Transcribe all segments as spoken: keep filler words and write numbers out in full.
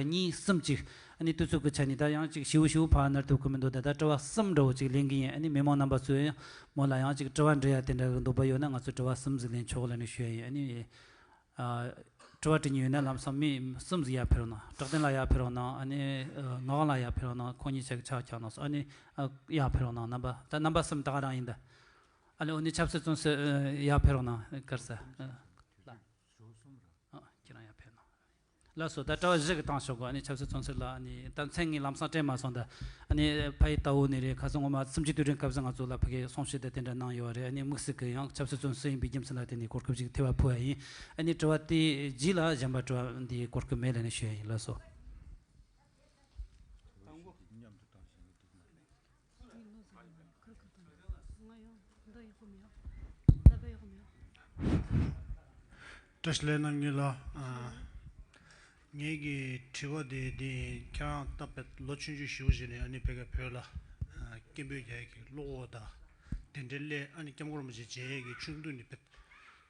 གཉིས་གསུམ་ཅིག་ཨ་ནི་དུས་ཚོད་ཀྱི་ཆ་ནས་ད་ཡང་ཅིག་ཞིའུ་ཞིའུ་ཕར་ནར་ཐུབ་ཀྱི་མི་འདུག་ད་ད་དྲི་བ་གསུམ་འདྲ་བོ་ཅིག་ལེན་གི་ཡིན། ཨ་ནི་མི་མང་རྣམ་པ་ཚོས་ཡང་མོ་ལ་ཡང་ཅིག་དྲི་བ་འདྲི་ཡ་དེ་འདྲ་གི་འདོད་པ་ཡོད་ན་ང་ཚོས་དྲི་བ་གསུམ་ཟིག་ལེན་ཆོག་ལབ་ནས་ཞུ་ཡ་ཡིན། ཨ་ནི། ཨ། དྲི་བ་དྲི་མཁན་ཡོད་ན་ལམ་སང་མི་གསུམ་ཟིག་ཡར་ཕེབས་རོགས་གནང་། བཀྲག་ལྡན་ལགས་ཡར་ཕེབས་རོགས་གནང་། ཨ་ནི་ཨ། ངག་དབང་ལགས་ཡར་ཕེབས་རོགས་གནང་། ཁོང་གཉིས་ཆ་གི་ཆ་བཞག་གནང་སོང་། ཨ་ནི་ཨ། ཡར་ཕེབས་རོགས་གནང་། རྣམ་པ་ད་རྣམ་པ་གསུམ་ད་ག་རང་ཡིན་ད། ཨ་ནི་འོ་ནི་ཆབ་སྲིད་བཙོན་ཟུར་ཨ། ཡར་ཕེབས་རོགས་གནང་། དཀར་ས་ཨ། ལགས། ཨ། ཁྱེད་རང་ཡར་ཕེབས་གནང་། ལགས་སོ། ད་དྲི་བ་བཞི་གི་བཏང་ཆོག་གོ། ཨ་ནི་ཆབ་སྲིད་བཙོན་ཟུར་ལ་ཨ་ནི་ད་མཚན་ངས་ལམ་སང་སྤྲད་མ་སོང་ད། ཨ་ནི་ཕ་ཡི་ཏའོ་ནས་རེད། ཁ་སང་ངོ་མ་གསུམ་བཅུའི་དུས་དྲན་སྐབས་སུ་ང་ཚོ་ལ་ཕ་གིའི་གསུང་བཤད་དེ་དེ་འདྲ་གནང་ཡོད་རེད། ཨ་ནི་དམིགས་བསལ་གྱི་ཡང་ཆབ་སྲིད་བཙོན་ཟུར་ཡིན་པའི་རྒྱུ་མཚན་ལ་བརྟེན་ནས་གོ་སྐབས་ཤིག་ཐེབས་པ་ཕུལ་བ་ཡིན། ཨ་ནི་དྲི་བ་དེའི་རྗེས་ལ་གཞན་པ་དྲི་བ་འདིའི་གོ་སྐབས་མེད་ལབ་ནས་ཞུ་ཡ་ཡིན། ལགས་སོ། བཀྲ་ཤིས་བདེ་ལེགས་རྣམ་གཉིས་ལགས། ཨ། ངེད་ཀྱི་དྲི་བ་དེ་འདི་ཡིན། ཁྱེད་རང་ད་བེད་ལོ་ཆུང་ཆུང་ཞེ་པོ་ཞིག་ནས་ཨ་ནི་བོད་ཀྱི་བོད་ལ་ཨ། སྐད་འབོད་རྒྱག་ཡས་ཀྱི་བློ་ཁོག་དང་དེ་འདྲའི་སླད། ཨ་ནི་སྐྱབས་མགོན་རིན་པོ་ཆེ་མཇལ་ཡས་ཀྱི་ཆུང་དུས་ནས་བེད་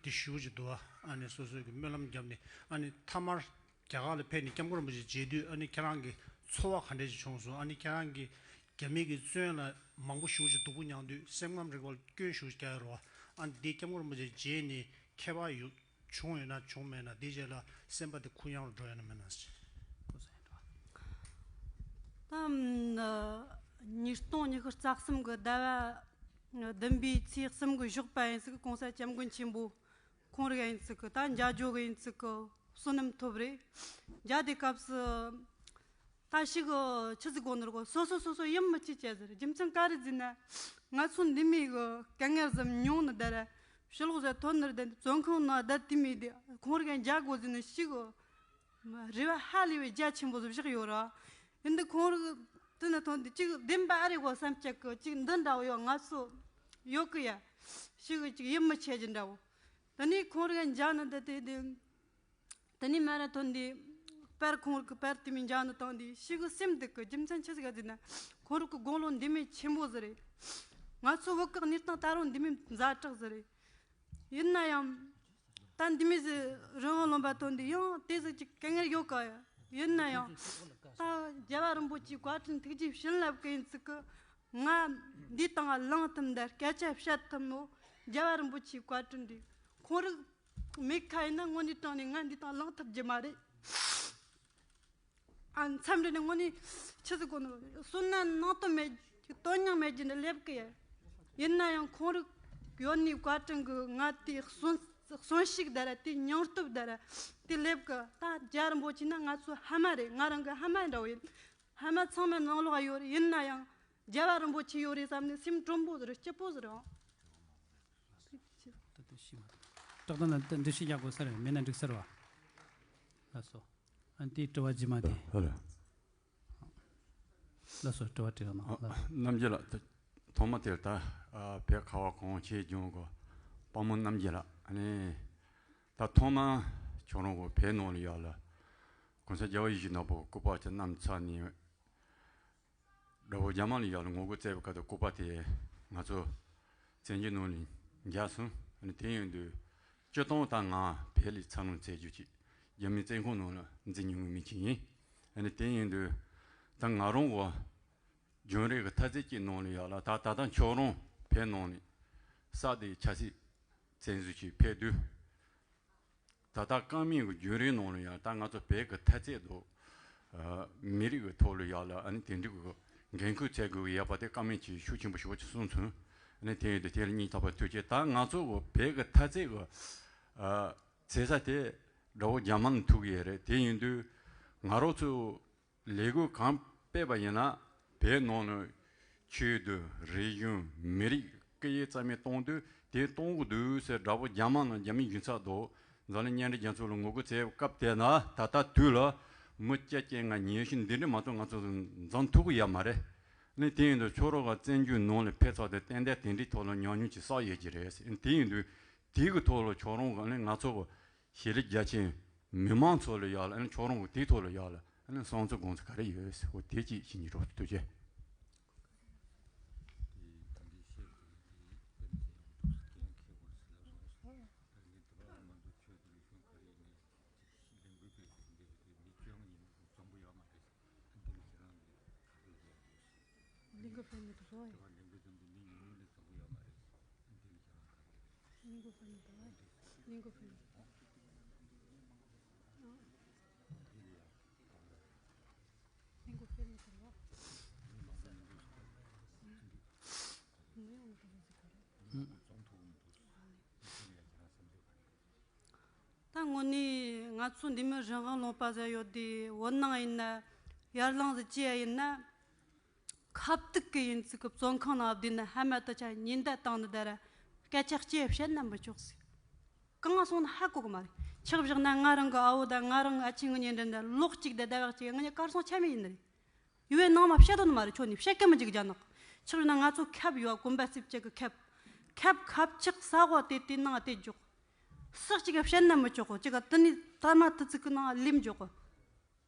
འདི་ཞེ་པོ་ཅིག་འདུག་ཨ། ཨ་ནི་སོ་སོའི་གི་སྨོན་ལམ་བརྒྱབ་ནས། ཨ་ནི་མཐའ་མར་རྒྱ་གར་ལ་ཕེབས་ནས་སྐྱབས་མགོན་རིན་པོ་ཆེ་མཇལ་དུས། ཨ་ནི་ཁྱེད་རང་གི་ཚོར་བ་ག་འདྲ་ཞིག་བྱུང་སོང་། ཨ་ནི་ཁྱེད་རང་གིས་རྒྱ་མི་གི་བཙོན་ལ་མང་པོ་ཞེ་པོ་ཅིག་སྡུག་པོ་མྱངས་དུས་སེམས་ཁམས་རིག་པ་ལ་སྐྱོན་ཞེ་པོ་ཅིག་བརྒྱབ་ཡོད་རེད་བ། ཨ་ནི་འདི་སྐྱབས་མགོན་རིན་པོ་ཆེ་མཇལ་ནས་ཁྱད་པར་ཡོད་བྱུང་ཡོད་ན་བྱུང་མེད་ན། དེའི་རྗེས་ལ་སེམས་པ་དེ་གུ་ཡངས་རུ་འགྲོ་ཡོད་ན་མེད་ན་ཟེར། ད་ཉིས་སྟོང་ཉི་ཤུ་རྩ་གསུམ་གི་ཟླ་བ་བདུན་པའི་ཚེས་གསུམ་གི་ཞོགས་པ་ཡིན་ཟིག་གོང་ས་སྐྱབས་མགོན་ཆེན་པོ་ཁོང་རིག་ཡིན་ཟིག་གི་ད་མཇལ་རྒྱུ་གི་ཡིན་ཟིག་གི་བསོད་ནམས་ཐོབ་རེད། མཇལ་དུས་སྐབས་སུ། ད་ཞིག་ཆི་ཟིག་གོ་ནོར་གོ། སོ་སོ་སོ་སོ་ཡིད་མི་ཆེས་ཆེ་ཟེར། རྒྱུ་མཚན་ག་རེ་ཟེར་ན། ང་ཚོ་འདི་མོ་གི་དཀའ་ངལ་ཟིག་མྱོང་ནི་དེ་ར། ཕྱི་ལོགས་ཟིག་ཐོན་ནི་དེ་བཙོན་ཁང་ནང་བསྡད་དེ་མོ་དེ། ཁོང་རིག་མཇལ་དགོས་ཟེར་ནི་ཞིག་རེ་བ་ཧ་ལས་པའི་རྒྱ་ཆེན་པོ་ཟིག་བཞག་ཡོད་ར། ཡིན་དུས་ཁོང་རིག་དེ་ནས་ཐོན་དུས་ཅིག་བདེན་པ་ཨེ་རེད་གོ་བསམ་གྱི་གི་ཅིག་འདི་འདྲ་བོ་ཡོད། ང་ཚོ་ཡོད་གི་ཡ། ཞིག་ཅིག་ཡིད་མི་ཆེས་རྒྱུ་འདྲ་བོ། དེ་ནས་ཁོང་རིག་མཇལ་ནི་དེ་དེ་དེ། དེ་ནས་མ་ར་ཐོན་དུས་པར་ཁོང་རིག་གི་པར་དེ་མོ་མཇལ་ནི་བཏང་དུས་ཞིག་གི་སེམས་སྡུག་གི། རྒྱུ་མཚན་ཆི་ཟིག་ག་ཟེར་ན། ཁོང་རིག་གི་དགུང་ལོ་འདི་མོ་ཆེན་པོ་ཟིག་རེད། ང་ཚོ་བོད་གི་གནས་སྟངས་ད་རུང་འདི་མོ་ཛ་དྲག་ཟིག་རེད། ཡིན་ན་ཡང་ད་འདི་མོ་ཟིག་རང་དབང་ལུང་པ་ཐོན་དུས་ཡང་དེ་ཟིག་ཅིག་དཀའ་ངལ་ཡོད་ག་ཡ། ཡིན་ན་ཡང་ད་རྒྱལ་བ་རིན་པོ་ཆེའི་བཀའ་དྲིན་ཐུགས་རྗེའི་བྱིན་རླབས་གི་ཡིན་ཟིག་གི། ང་འདི་དང་བླངས་ཐུབ་འདི་སྐད་ཆ་བཤད་ཐུབ་ནོ་རྒྱལ་བ་རིན་པོ་ཆེའི་བཀའ་དྲིན་རེད། ཁོང་རིག་མེད་ཁ་ཡིན་ན་དངོས་གནས་དྲང་ནས་ང་འདི་དང་བླངས་ཐུབ་རྒྱུ་མ་རེད། ཨ། མཚམས་རེ་ནས་དངོས་གནས་ཆི་ཟིག་གོ་ནོ། བསོད་ནམས་ནང་དོན་མེད། དོན་སྙིང་མེད་རྒྱུ་འདྲ་སླེབས་གི་ཡ། ཡིན་ན་ཡང་ཁོང་རིག་ཡོད་ནི་བཀའ་དྲིན་གི་ང་དེ་གསོན་གསོན་ཤུགས་དེ་ར་དེ་སྙིང་སྟོབས་དེ་ར་དེ་སླེབས་གི། ད་རྒྱལ་བ་རིན་པོ་ཆེ་ན་ང་ཚོ་ཕ་མ་རེད། ང་རང་གི་ཕ་མ་འདྲ་བོ་ཡིན། ཕ་མ་ཚང་མ་ནང་ལོགས་ཡོད་རེད། ཡིན་ན་ཡང་རྒྱལ་བ་རིན་པོ་ཆེ་ཡོད་རེད་བསམ་ནས་སེམས་དྲོན་པོ་ཟིག་རེད། སྐྱིད་པོ་ཟིག་རེད། ད་ལྟ་ཤི་བ་དང་སྐྲག་དང་ལ་འདི་འདྲི་ཤེས་རྒྱག་དགོས་ས་རེད། མེད་ན་འགྲིག་ས་རེད་བ། ལགས་སོ། ཨ་ནི་དེའི་དྲི་བ་རྗེས་མ་དེ། ཧ་ལས། ལགས་སོ། དྲི་བ་དྲི་རོགས་གནང་། ཨ། ལགས། རྣམ་རྒྱལ་ལགས། ད་ཐོག་མ་དེར་ད་ཨ་བོད་ཁ་བ་གངས་ཅན་ལྗོངས་ཀྱི་དཔའ་མོ་རྣམ་རྒྱལ་ལགས། ཨ་ནི་ད་ཐོག་མ་ཁྱོད་རང་གི་བོད་ནང་ལ་ཡོད་ལ་གོང་ས་རྒྱལ་བ་ཡིད་བཞིན་ནོར་བུ་སྐུ་པར་གྱི་བསྣམས་ཚར་ནས། དགྲ་བོ་རྒྱ་དམར་ལ་ཡར་ལ་ངོ་རྒོལ་བྱས་པའི་སྐབས་དུ་སྐུ་པར་དེ་ང་ཚོ་བཙན་བྱོལ་ནང་ནས་འཇགས་སོང་། ཨ་ནི་དེ་ཡིན་དུས་སྤྱིར་བཏང་ད་ང་བོད་ལ་འཚར་ལོངས་བྱེད་རྒྱུ་ཅིག་རྒྱ་མིའི་བཙོན་ཁང་ནང་ལ་འཛུལ་མྱོང་མི་ཅིག་ཡིན། ཨ་ནི་དེ་ཡིན་དུས་ད་ང་རང་གི་རྒྱུན་རིང་གི་འཐབ་རྩོད་ཅིག་ནང་ལ་ཡར་ལ་ད་ད་ལྟ་ཁྱོད་རང་བོད་ནང་ནས་གསར་དུ་ཆབ་སྲིད་བཙན་བཟུང་ཅིག་ཕེབས་དུས། ད་ལྟ་བཀའ་མོལ་གྱི་བརྒྱུད་རིམ་ནང་ལ་ཡང་ད་ང་ཚོ་བོད་ཀྱི་འཐབ་རྩོད་དུ་ཨ་མི་རིགས་ཀྱི་ཐོག་ལ་ཡང་ལ་ཨ་ནི་དེ་འདྲ་གི་འགན་ཁུར་བྱེད་དགོས་ཀྱི་ཡོད་པ་དེ་བཀའ་མོལ་གྱི་ཤུགས་ཆེན་པོ་ཞེ་པོ་ཅིག་གསུངས་སོང་། ཨ་ནི་དེ་ཡིན་དུས་དེ་ལ་སྙིང་ཐག་པ་ཐུགས་རྗེ། ད་ང་ཚོ་གི་བོད་ཀྱི་འཐབ་རྩོད་ཀྱི་ཨ་བྱེད་ས་དེ་དགྲ་བོ་རྒྱ་དམར་ལ་ཐུག་གི་ཡོད་རེད། དེ་ཡིན་དུས་ང་རང་ཚོ་ལས་འགུལ་གང་སྤེལ་བ་ཡིན་ན་བོད་ནང་ནས་ཆོས་དང་རིག་གཞུང་མི་རིགས་སྐད་ཡིག་རྩ་མེད་གཏོང་དུས་དེ་གཏོང་གི་འདུག་ཟེར་དགྲ་བོ་རྒྱ་དམར་ནང་རྒྱ་མིའི་རྒྱུ་ཚབ་དང་འཛམ་གླིང་མཉམ་འབྲེལ་རྒྱལ་ཚོགས་ལ་ངོ་རྒོལ་བྱས་སྐབས་དེ་ན་ད་ལྟ་དུས་ལ་མི་བཅོ་བརྒྱད་ལྔ་ཉི་ཤུ་འདི་འདྲ་མ་གཏོགས་ང་ཚོ་འཛོམས་ཐུབ་ཀྱི་ཡོད་མ་རེད། ཨ་ནི་དེ་ཡིན་དུས་ཁྱོད་རང་གི་བཙན་བྱོལ་ནང་ལ་ཕེབས་ཚར་དུས་ཏན་ཏན་དེ་འདྲའི་ཐོག་ལ་ཉམས་མྱོང་ཅིག་བསགས་ཡོད་ཀྱི་རེད། ཨ་ནི་དེ་ཡིན་དུས་དེ་གི་ཐོག་ལ་ཁྱོད་རང་གི་ཨ་ནི་ང་ཚོ་གི་ཤེས་རིག་རྒྱ་ཆེན་མི་མང་ཚོ་ལ་ཡོད་ལ་ཨ་ནི་ཁྱོད་རང་གི་དེའི་ཐོག་ལ་ཡོད་ལ་ཨ་ནི་བསམ་ཚུལ་དགོངས་ཚུལ་ག་རེ་ཡོད་ཟེར་བ་དེ་གཅིག་ཤེས་སྙིང་འདོད། ཐུགས་རྗེ་ཆེ། ད་དངོས་གནས་ང་ཚོ་འདི་མོ་རང་དབང་ལུང་པ་ཟེར་ཡོད་དེ། བོད་ནང་ཡིན་ན། ཡར་ལངས་ཟེར་ཅི་ཡ་ཡིན་ན། ཁ་བཏུག་གི་ཡིན་ཚིག་གི་བཙོན་ཁང་ནང་བསྡད་ན། ཕ་མ་དང་ཆ་ཉེན་བརྡ་བཏང་ནི་ད་ར། སྐད་ཆ་ཅི་ཡ་བཤད་ན་མི་ཆོག་ཟེར། གང་སོང་ན་ཧ་གོ་གི་མ་རེད། ཆགས་བཞག་ན་ང་རང་གི་ཨ་བོ་དང་ང་རང་ཨ་ཆེ་ངི་གཉིས་འདྲ་འདྲ་ལོག་གཅིག་དེ་ཟླ་བ་གཅིག་ངི་གཉིས་གར་སོང་ཆ་མེད་ཡིན་ནི་རེད། ཡུལ་ནང་མ་བཤད་དོན་མ་རེད། ཁྱོད་ནི་བཤད་གི་མི་འཇུག་རྒྱ་ནག་ཆགས་བཞག་ན་ང་ཚོ་ཁབ་ཡོད། གོམ་པ་རྩིབ་ཅིག་གི་ཁབ། ཁབ་ཁབ་ཆག་ས་གོ་དེ་དེ་ནང་དེ་འཇོག་ས་གཅིག་ག་བཤད་ན་མི་ཆོག་གོ་གཅིག་ག་དེ་ནི་ཐ་མ་དུ་ཚིག་གི་ནང་ལེམ་འཇོག་གོ་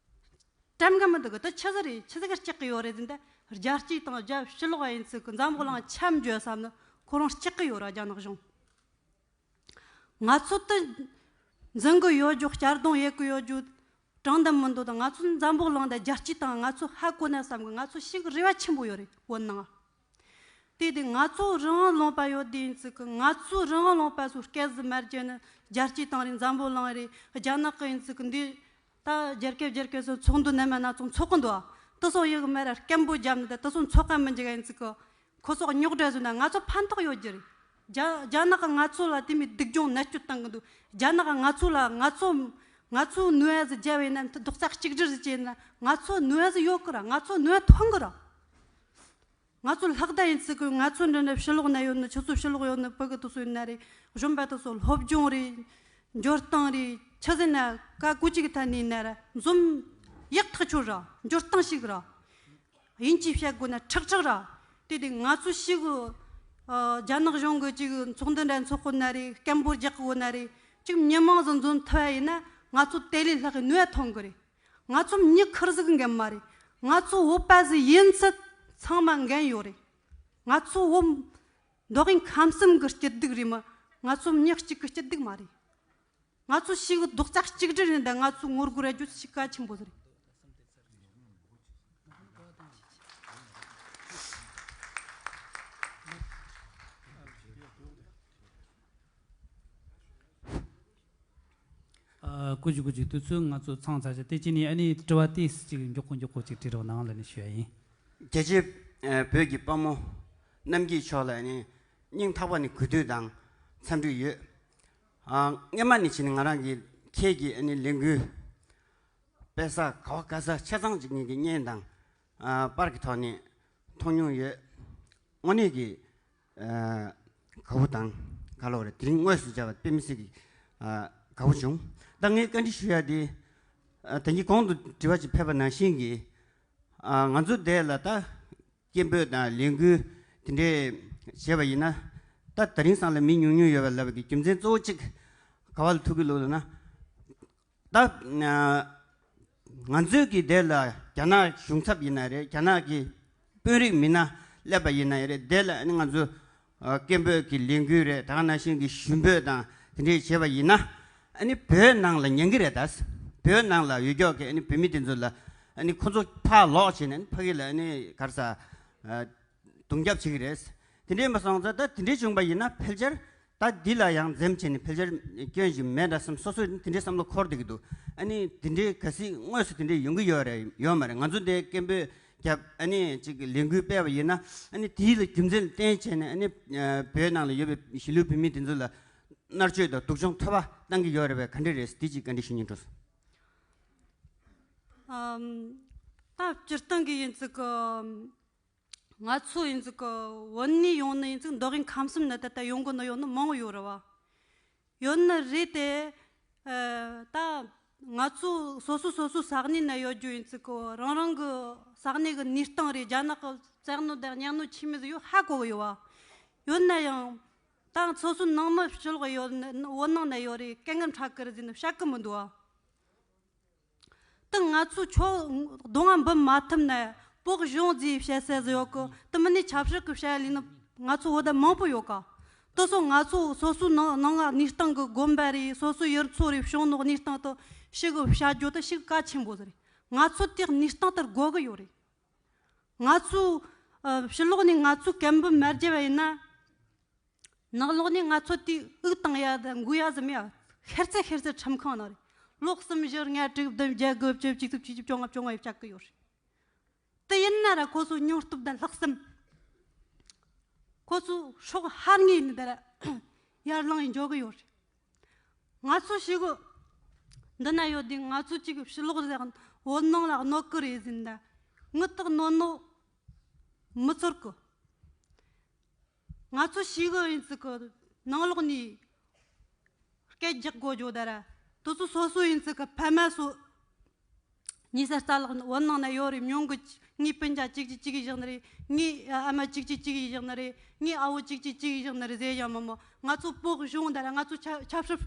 དྲན་གི་མི་འདུག་གི། དེ་ཆི་ཟིག་རེད། ཆི་ཟིག་ག་སྐྲག་གི་ཡོད་རེད་ཟེར་ན། རྒྱལ་སྤྱི་དང་རྒྱལ་ཕྱི་ལོགས་ཡིན་ཚུལ་གི་འཛམ་བུ་གླིང་འཆམ་འཇོག་བསམ་ནི་ཁོ་རང་སྐྲག་གི་ཡོད་ར། རྒྱ་ནག་གཞུང་ང་ཚོ་དེ་འཛིན་གི་ཡོད་རྒྱུ། གཅར་རྡུང་ཡེད་གི་ཡོད་རྒྱུ། དྲང་བདེན་མི་འདུག་དང་། ང་ཚོ་འཛམ་བུ་གླིང་དང་རྒྱལ་སྤྱི་དང་ང་ཚོ་ཧ་གོ་ན་བསམ་གི། ང་ཚོ་ཞིག་རེ་བ་ཆེན་པོ་ཡོད་རེད་བོད་ནང་། དེ་དེ་ང་ཚོ་རང་དབང་ལུང་པ་ཡོད་དེ་ཡིན་ཚུལ་གི། ང་ཚོ་རང་དབང་ལུང་པ་སོ་སྐད་ཟིག་མ་བརྗེད་ན། རྒྱལ་སྤྱི་དང་རེད། འཛམ་བུ་གླིང་རེད། རྒྱ་ནག་གི་ཡིན་ཚུལ་གི་འདི། ད་རྒྱལ་ཁབ་རྒྱལ་ཁབ་སོ་ཚོགས་འདུ་ནམ་ཡང་ན་ཚོགས་ཚོགས་གི་འདུག་ཨ། དེ་སོ་ཡི་གི་མ་ར་སྐད་འབོད་བརྒྱབ་ནི་ད་དེ་སོ་ཚོགས་ག་མི་འཇུག་ཡིན་ཚུལ་གི། ཁོ་ཚོ་རྙོག་དྲ་བཟོས་ན་ང་ཚོ་ཕན་ཐོགས་ཡོད་རྒྱུ་རེད། རྒྱ་རྒྱ་ནག་གི་ང་ཚོ་ལ་དེ་མི་སྡུག་སྦྱོང་མནར་གཅོད་བཏང་གི་འདུག་རྒྱ་ནག་གི་ང་ཚོ་ལ་ང་ཚོ་ང་ཚོ་ནུས་པ་ཟིག་རྒྱབ་ཡིན་ན། རྡོག་རྩ་གཅིག་སྒྲིལ་ཟིག་བྱས་ན་ང་ཚོ་ནུས་པ་ཟིག་ཡོད་གི་ར། ང་ཚོ་ནུས་པ་ཐོན་གི་ར། ང་ཚོ་ལྷག་བསྡད་ཡིན་ཚུལ་གི། ང་ཚོ་འདི་འདྲ་ཕྱི་ལོགས་ན་ཡོད་ནི། ཆུ་ཚོད་ཕྱི་ལོགས་ཡོད་ནི་བུ་གི་དུ་སོ་ཡིན་ན་རེད། གཞོན་པ་དུ་སོ་སློབ་སྦྱོང་རེད། འབྱོར་སྟངས་རེད། ཆི་ཟེར་ན་ཀ་ཀུ་ཅིག་ཐ་ནི་ན་ར་འཛོམས་ཡག་ཐག་ཆོད་ར། འབྱོར་སྟངས་ཤིག་ར། དབྱིན་ཇི་བཤད་དགོས་ན་ཁྲག་ཁྲག་ར། དེ་དེ་ང་ཚོ་ཞིག་ཨ། རྒྱ་ནག་གཞུང་གི་ཅིག་ཚོགས་འདུ་འདྲ་འཚོགས་དགོས་ན་རེད། སྐད་འབོད་རྒྱག་དགོས་ན་རེད། ཅིག་མི་མང་ཟིག་འཛོམས་ཐུབ་པ་ཡིན་ན་ང་ཚོ་དེ་ལས་ལྷག་གི་ནུས་པ་ཐོན་གི་རེད། ང་ཚོ་མྱི་ཁེར་ཟིག་གི་འགན་མ་རེད། ང་ཚོ་བོད་པ་ཟིག་ཡིན་ཚད་ཚང་མ་འགན་ཡོད་རེད། ང་ཚོ་བོད་མདོ་དབུས་ཁམས་གསུམ་གི་སྐྱིད་སྡུག་རེད་མ། ང་ཚོ་མྱི་གཅིག་གི་སྐྱིད་སྡུག་མ་རེད། ང་ཚོ་ཞིག་རྡོག་རྩ་གཅིག་སྒྲིལ་ཡིན་ད་ང་ཚོ་ངོ་རྒོལ་ར་རྒྱུ་ཞིག་གལ་ཆེན་པོ་ཟིག་རེད། ཨ། ཀུ་ཅི་ཀུ་ཅི། དུས་ཚོད་ང་ཚོ་ཚང་ཚར་ཆ་དེ་ཅི་ནི་ཨ་ནི་དྲི་བ་ཏིས་ཅིག་མགྱོགས་པོ་མགྱོགས་པོ་ཅིག་དྲི་རོགས་གནང་ལ་ནི་ཞུ་ཡ་ཡིན། རྒྱལ་གཅེས་བོད་ཀྱི་དཔའ་མོ་རྣམ་རྒྱལ་མཆོག་ལ་ནི་སྙིང་ཐག་པ་ནས་གུས་འདུད་དང་འཚམས་འདྲི་ཡོད། ཨ། སྔོན་མ་ནས་བྱས་ནས་ང་རང་གི་ཁྱེད་ཀྱི་ཨ་ནི་ལས་འགུལ་སྤེལ་ས་ག་བ་ག་ས་ཆ་ཚང་ཅིག་ངེད་ཀྱི་བརྙན་དང་ཨ་པར་གྱི་ཐོག་ནས་མཐོང་མྱོང་ཡོད། དངོས་གནས་ཀྱི་ཨ་དགའ་བོ་དང་། ག་ལོག་རེད། དེ་རིང་དངོས་སུ་མཇལ་བ་དཔེ་མི་སྲིད་ཀྱི་ཨ་དགའ་བོ་བྱུང་། ད་ངས་བཀའ་འདྲི་ཞུ་ཡ་དེ་ཨ་ད་གིན་གོང་དུ་དྲི་བ་ཅིག་ཕེབས་པ་ནང་བཞིན་གྱི། ཨ། ང་ཚོ་འདི་ལ་ད་སྐད་འབོད་དང་ལས་འགུལ་དེ་འདྲས་བྱས་པ་ཡིན་ན། ད་དེ་རིང་སང་ལ་མི་ཉུང་ཉུང་ཡོད་པ་ལབ་པའི་རྒྱུ་མཚན་གཙོ་བོ་གཅིག་ག་བ་ལ་ཐུག་གི་ལོ་ལ་ན། ད་ང་ཚོའི་གི་དེ་ལ་རྒྱ་ནག་གཞུང་ཚབ་ཡིན་ན་རེད། རྒྱ་ནག་གི་དཔོན་རིགས་མི་སྣ་སླེབས་པ་ཡིན་ན་རེད། དེ་ལ་ཨ་ནི་ང་ཚོ་སྐད་འབོད་ཀྱི་ལས་འགུལ་རེད། ད་ག་ནང་བཞིན་གྱི་ཞུ་འབོད་དང་དེ་འདྲས་བྱས་པ་ཡིན་ན། ཨ་ནི་བོད་ནང་ལ་ཉན་གི་རེད། ད་བོད་ནང་ལ་ཡོད་ཀྱོག་གི་ཨ་ནི་བོད་མི་དེ་ཚོ་ལ་ཨ་ནི་ཁོ་ཚོ་ཕར་ལོག་བྱས་ནས་ཨ་ནི་ཕ་གི་ལ་ཨ་ནི་ག་རེ་ཟ་རྡུང་རྒྱབ་བྱེད་ཀྱི་རེད། དེ་འདྲས་མ་སོང་ཙང་ད་དེ་འདྲས་བྱུང་པ་ཡིན་ན་ཕལ་ཆེར་ད་འདི་ལ་ཡང་འཛེམ་བྱས་ནས་ཕལ་ཆེར་སྐྱོན་ཞིག་མེད་འདྲ་བསམ། སོ་སོས་དེ་འདྲའི་བསམ་བློ་འཁོར་བསྡད་ཀྱི་འདུག་ཨ་ནི་དེ་འདྲའི་གལ་སྲིད་དངོས་སུ་དེ་འདྲའི་ཡོང་གི་ཡོད་རེད་ཡོད་མ་རེད། ང་ཚོ་འདིར་སྐད་འབོད་བརྒྱབ། ཨ་ནི་ཅིག་ལས་འགུལ་སྤེལ་བ་ཡིན་ན། ཨ་ནི་དེའི་ལ་རྒྱུ་མཚན་ལ་བརྟེན་བྱས་ནས་ཨ་ནི་བོད་ནང་ལ་ཡོད་པའི་གཞིས་ལུས་བོད་མི་དེ་ཚོ་ལ་མནར་གཅོད་དང་སྡུག་སྦྱོང་ཐོབ་པ་བཏང་གི་ཡོད་རེད་པས། ག་འདྲ་རེད། དེ་ཅིག་བཀའ་འདྲི་ཞུ་སྙིང་བྲོ་སོང་། ཨམ། ད་སྤྱིར་བཏང་གི་ཡིན་ཙི་གི། ང་ཚོ་ཡིན་ཙི་གི་བོད་ནས་ཡོང་ནི་ཡིན་ཙི་གི་མདོ་དབུས་ཁམས་གསུམ་ནས་ད་ལྟ་ཡོང་གི་ནི་ཡོད་ནི་མང་བོ་ཡོད་རེད་བ། ཡོད་ནི་རེད་དེ། ཨ། ད་ང་ཚོ་སོ་སོ་སོ་སོའི་ས་གནས་ན་ཡོད་རྒྱུ་ཡིན་ཙི་གི་རང་རང་གི་ས་གནས་གི་གནས་སྟངས་རེད། རྒྱ་ནག་གི་བཙན་གནོན་དང་གཉའ་གནོན་ཆི་མོ་ཟིག་ཡོད་ཧ་གོ་གི་ཡོད་བ། ཡོད་ན་ཡང་ད་སོ་སོའི་ནང་མི་ཕྱི་ལོགས་ཡོད་ནི། བོད་ནང་ན་ཡོད་རེད། སྐད་ངན་ཁྲ་ཁིར་ཟིག་ནི་བཤད་གི་མི་འདུག་བ། ད་ང་ཚོ་ཆོ་གདོང་ང་འབུད་མ་ཐུབ་ན་བོད་གཞུང་ཟིག་བཤད་ས་ཟིག་ཡོད་གི། དེ་མིན་ནི་ཆབ་སྲིད་གི་བཤད་ལས་ནི་ང་ཚོ་བོད་ད་མང་པོ་ཡོད་ག། དེ་སོ་ང་ཚོ་སོ་སོའི་ནང་ནང་ང་གནས་སྟངས་གི་དགོན་པ་རེད། སོ་སོའི་ཡུལ་ཚོ་རེད། བྱུང་ནོ་གནས་སྟངས་དེ་ཞིག་གི་བཤད་རྒྱུ་དེ་ཞིག་གལ་ཆེན་པོ་ཟིག་རེད། ང་ཚོ་དེ་གནས་སྟངས་དེར་དགོས་གི་ཡོད་རེད། ང་ཚོ་ ཕྱི་ལོགས་ནས་ང་ཚོའི་སྐད་འབོད་མ་བརྒྱབ་པ་ཡིན་ན། ནང་ལོགས་ནས་ང་ཚོ་དེའི་དབུགས་བཏང་ཡ་དང་འགུལ་ཡ་ཟིན་ཡ། ཤར་ཚེ་ཤར་ཚེ་ཁྲིམས་ཁང་ནང་རེད། ལོ་གསུམ་བཞི་ལྔ་དྲུག་བདུན་བརྒྱད་དགུ་བཅུ་བཅུ་གཅིག་བཅུ་གཅིག་བཅོ་ལྔ་བཅོ་ལྔ་ཡོད་བཅག་གི་ཡོད་རེད། དེ་ཡིན་ན་ར་ཁོ་ཚོ་སྙིང་སྟོབས་དང་ལྷག་བསམ། ཁོ་ཚོ་སྲོག་ཧར་ངེས་ནི་དེ་ར་ཡར་ལངས་ཡི་འཇོག་གི་ཡོད་རེད། ང་ཚོ་ཞིག་གི་འདི་ན་ཡོད་དེ་ང་ཚོ་གཅིག་ཕྱི་ལོགས་ཟེར་བོད་ནང་ལ་གནོད་གི་རེད་ཟིན་ད། ངི་དག་གནོད་ནོ་མི་ཚོར་གི། ང་ཚོ་ཞིག་གི་ཡིན་ཚིག་གི་ནང་ལོགས་ནས་སྐད་རྒྱག་དགོས་བརྗོད་ད་ར། དུ་ཚོ་སོ་སོ་ཡིན་ཚིག་གི་ཕ་མ་སོ། ཉེ་ས་རྩ་ལག་བོད་ནང་ན་ཡོད་རེད། མྱོང་གི། ངའི་སྤུན་ཀྱག་གཅིག་གཅིག་གཅིག་གིས་བཞག་ནི་རེད། ངའི་ཨ་མ་གཅིག་གཅིག་གཅིག་གིས་བཞག་ནི་རེད། ངའི་ཨ་བོ་གཅིག་གཅིག་གཅིག་གིས་བཞག་ནི་རེད་ཟེར་ཡང་མོ་མོ་ང་ཚོ་བོད་གཞུང་ད་ར་ང་ཚོ་ཆབ་ཆབ་སྲིད་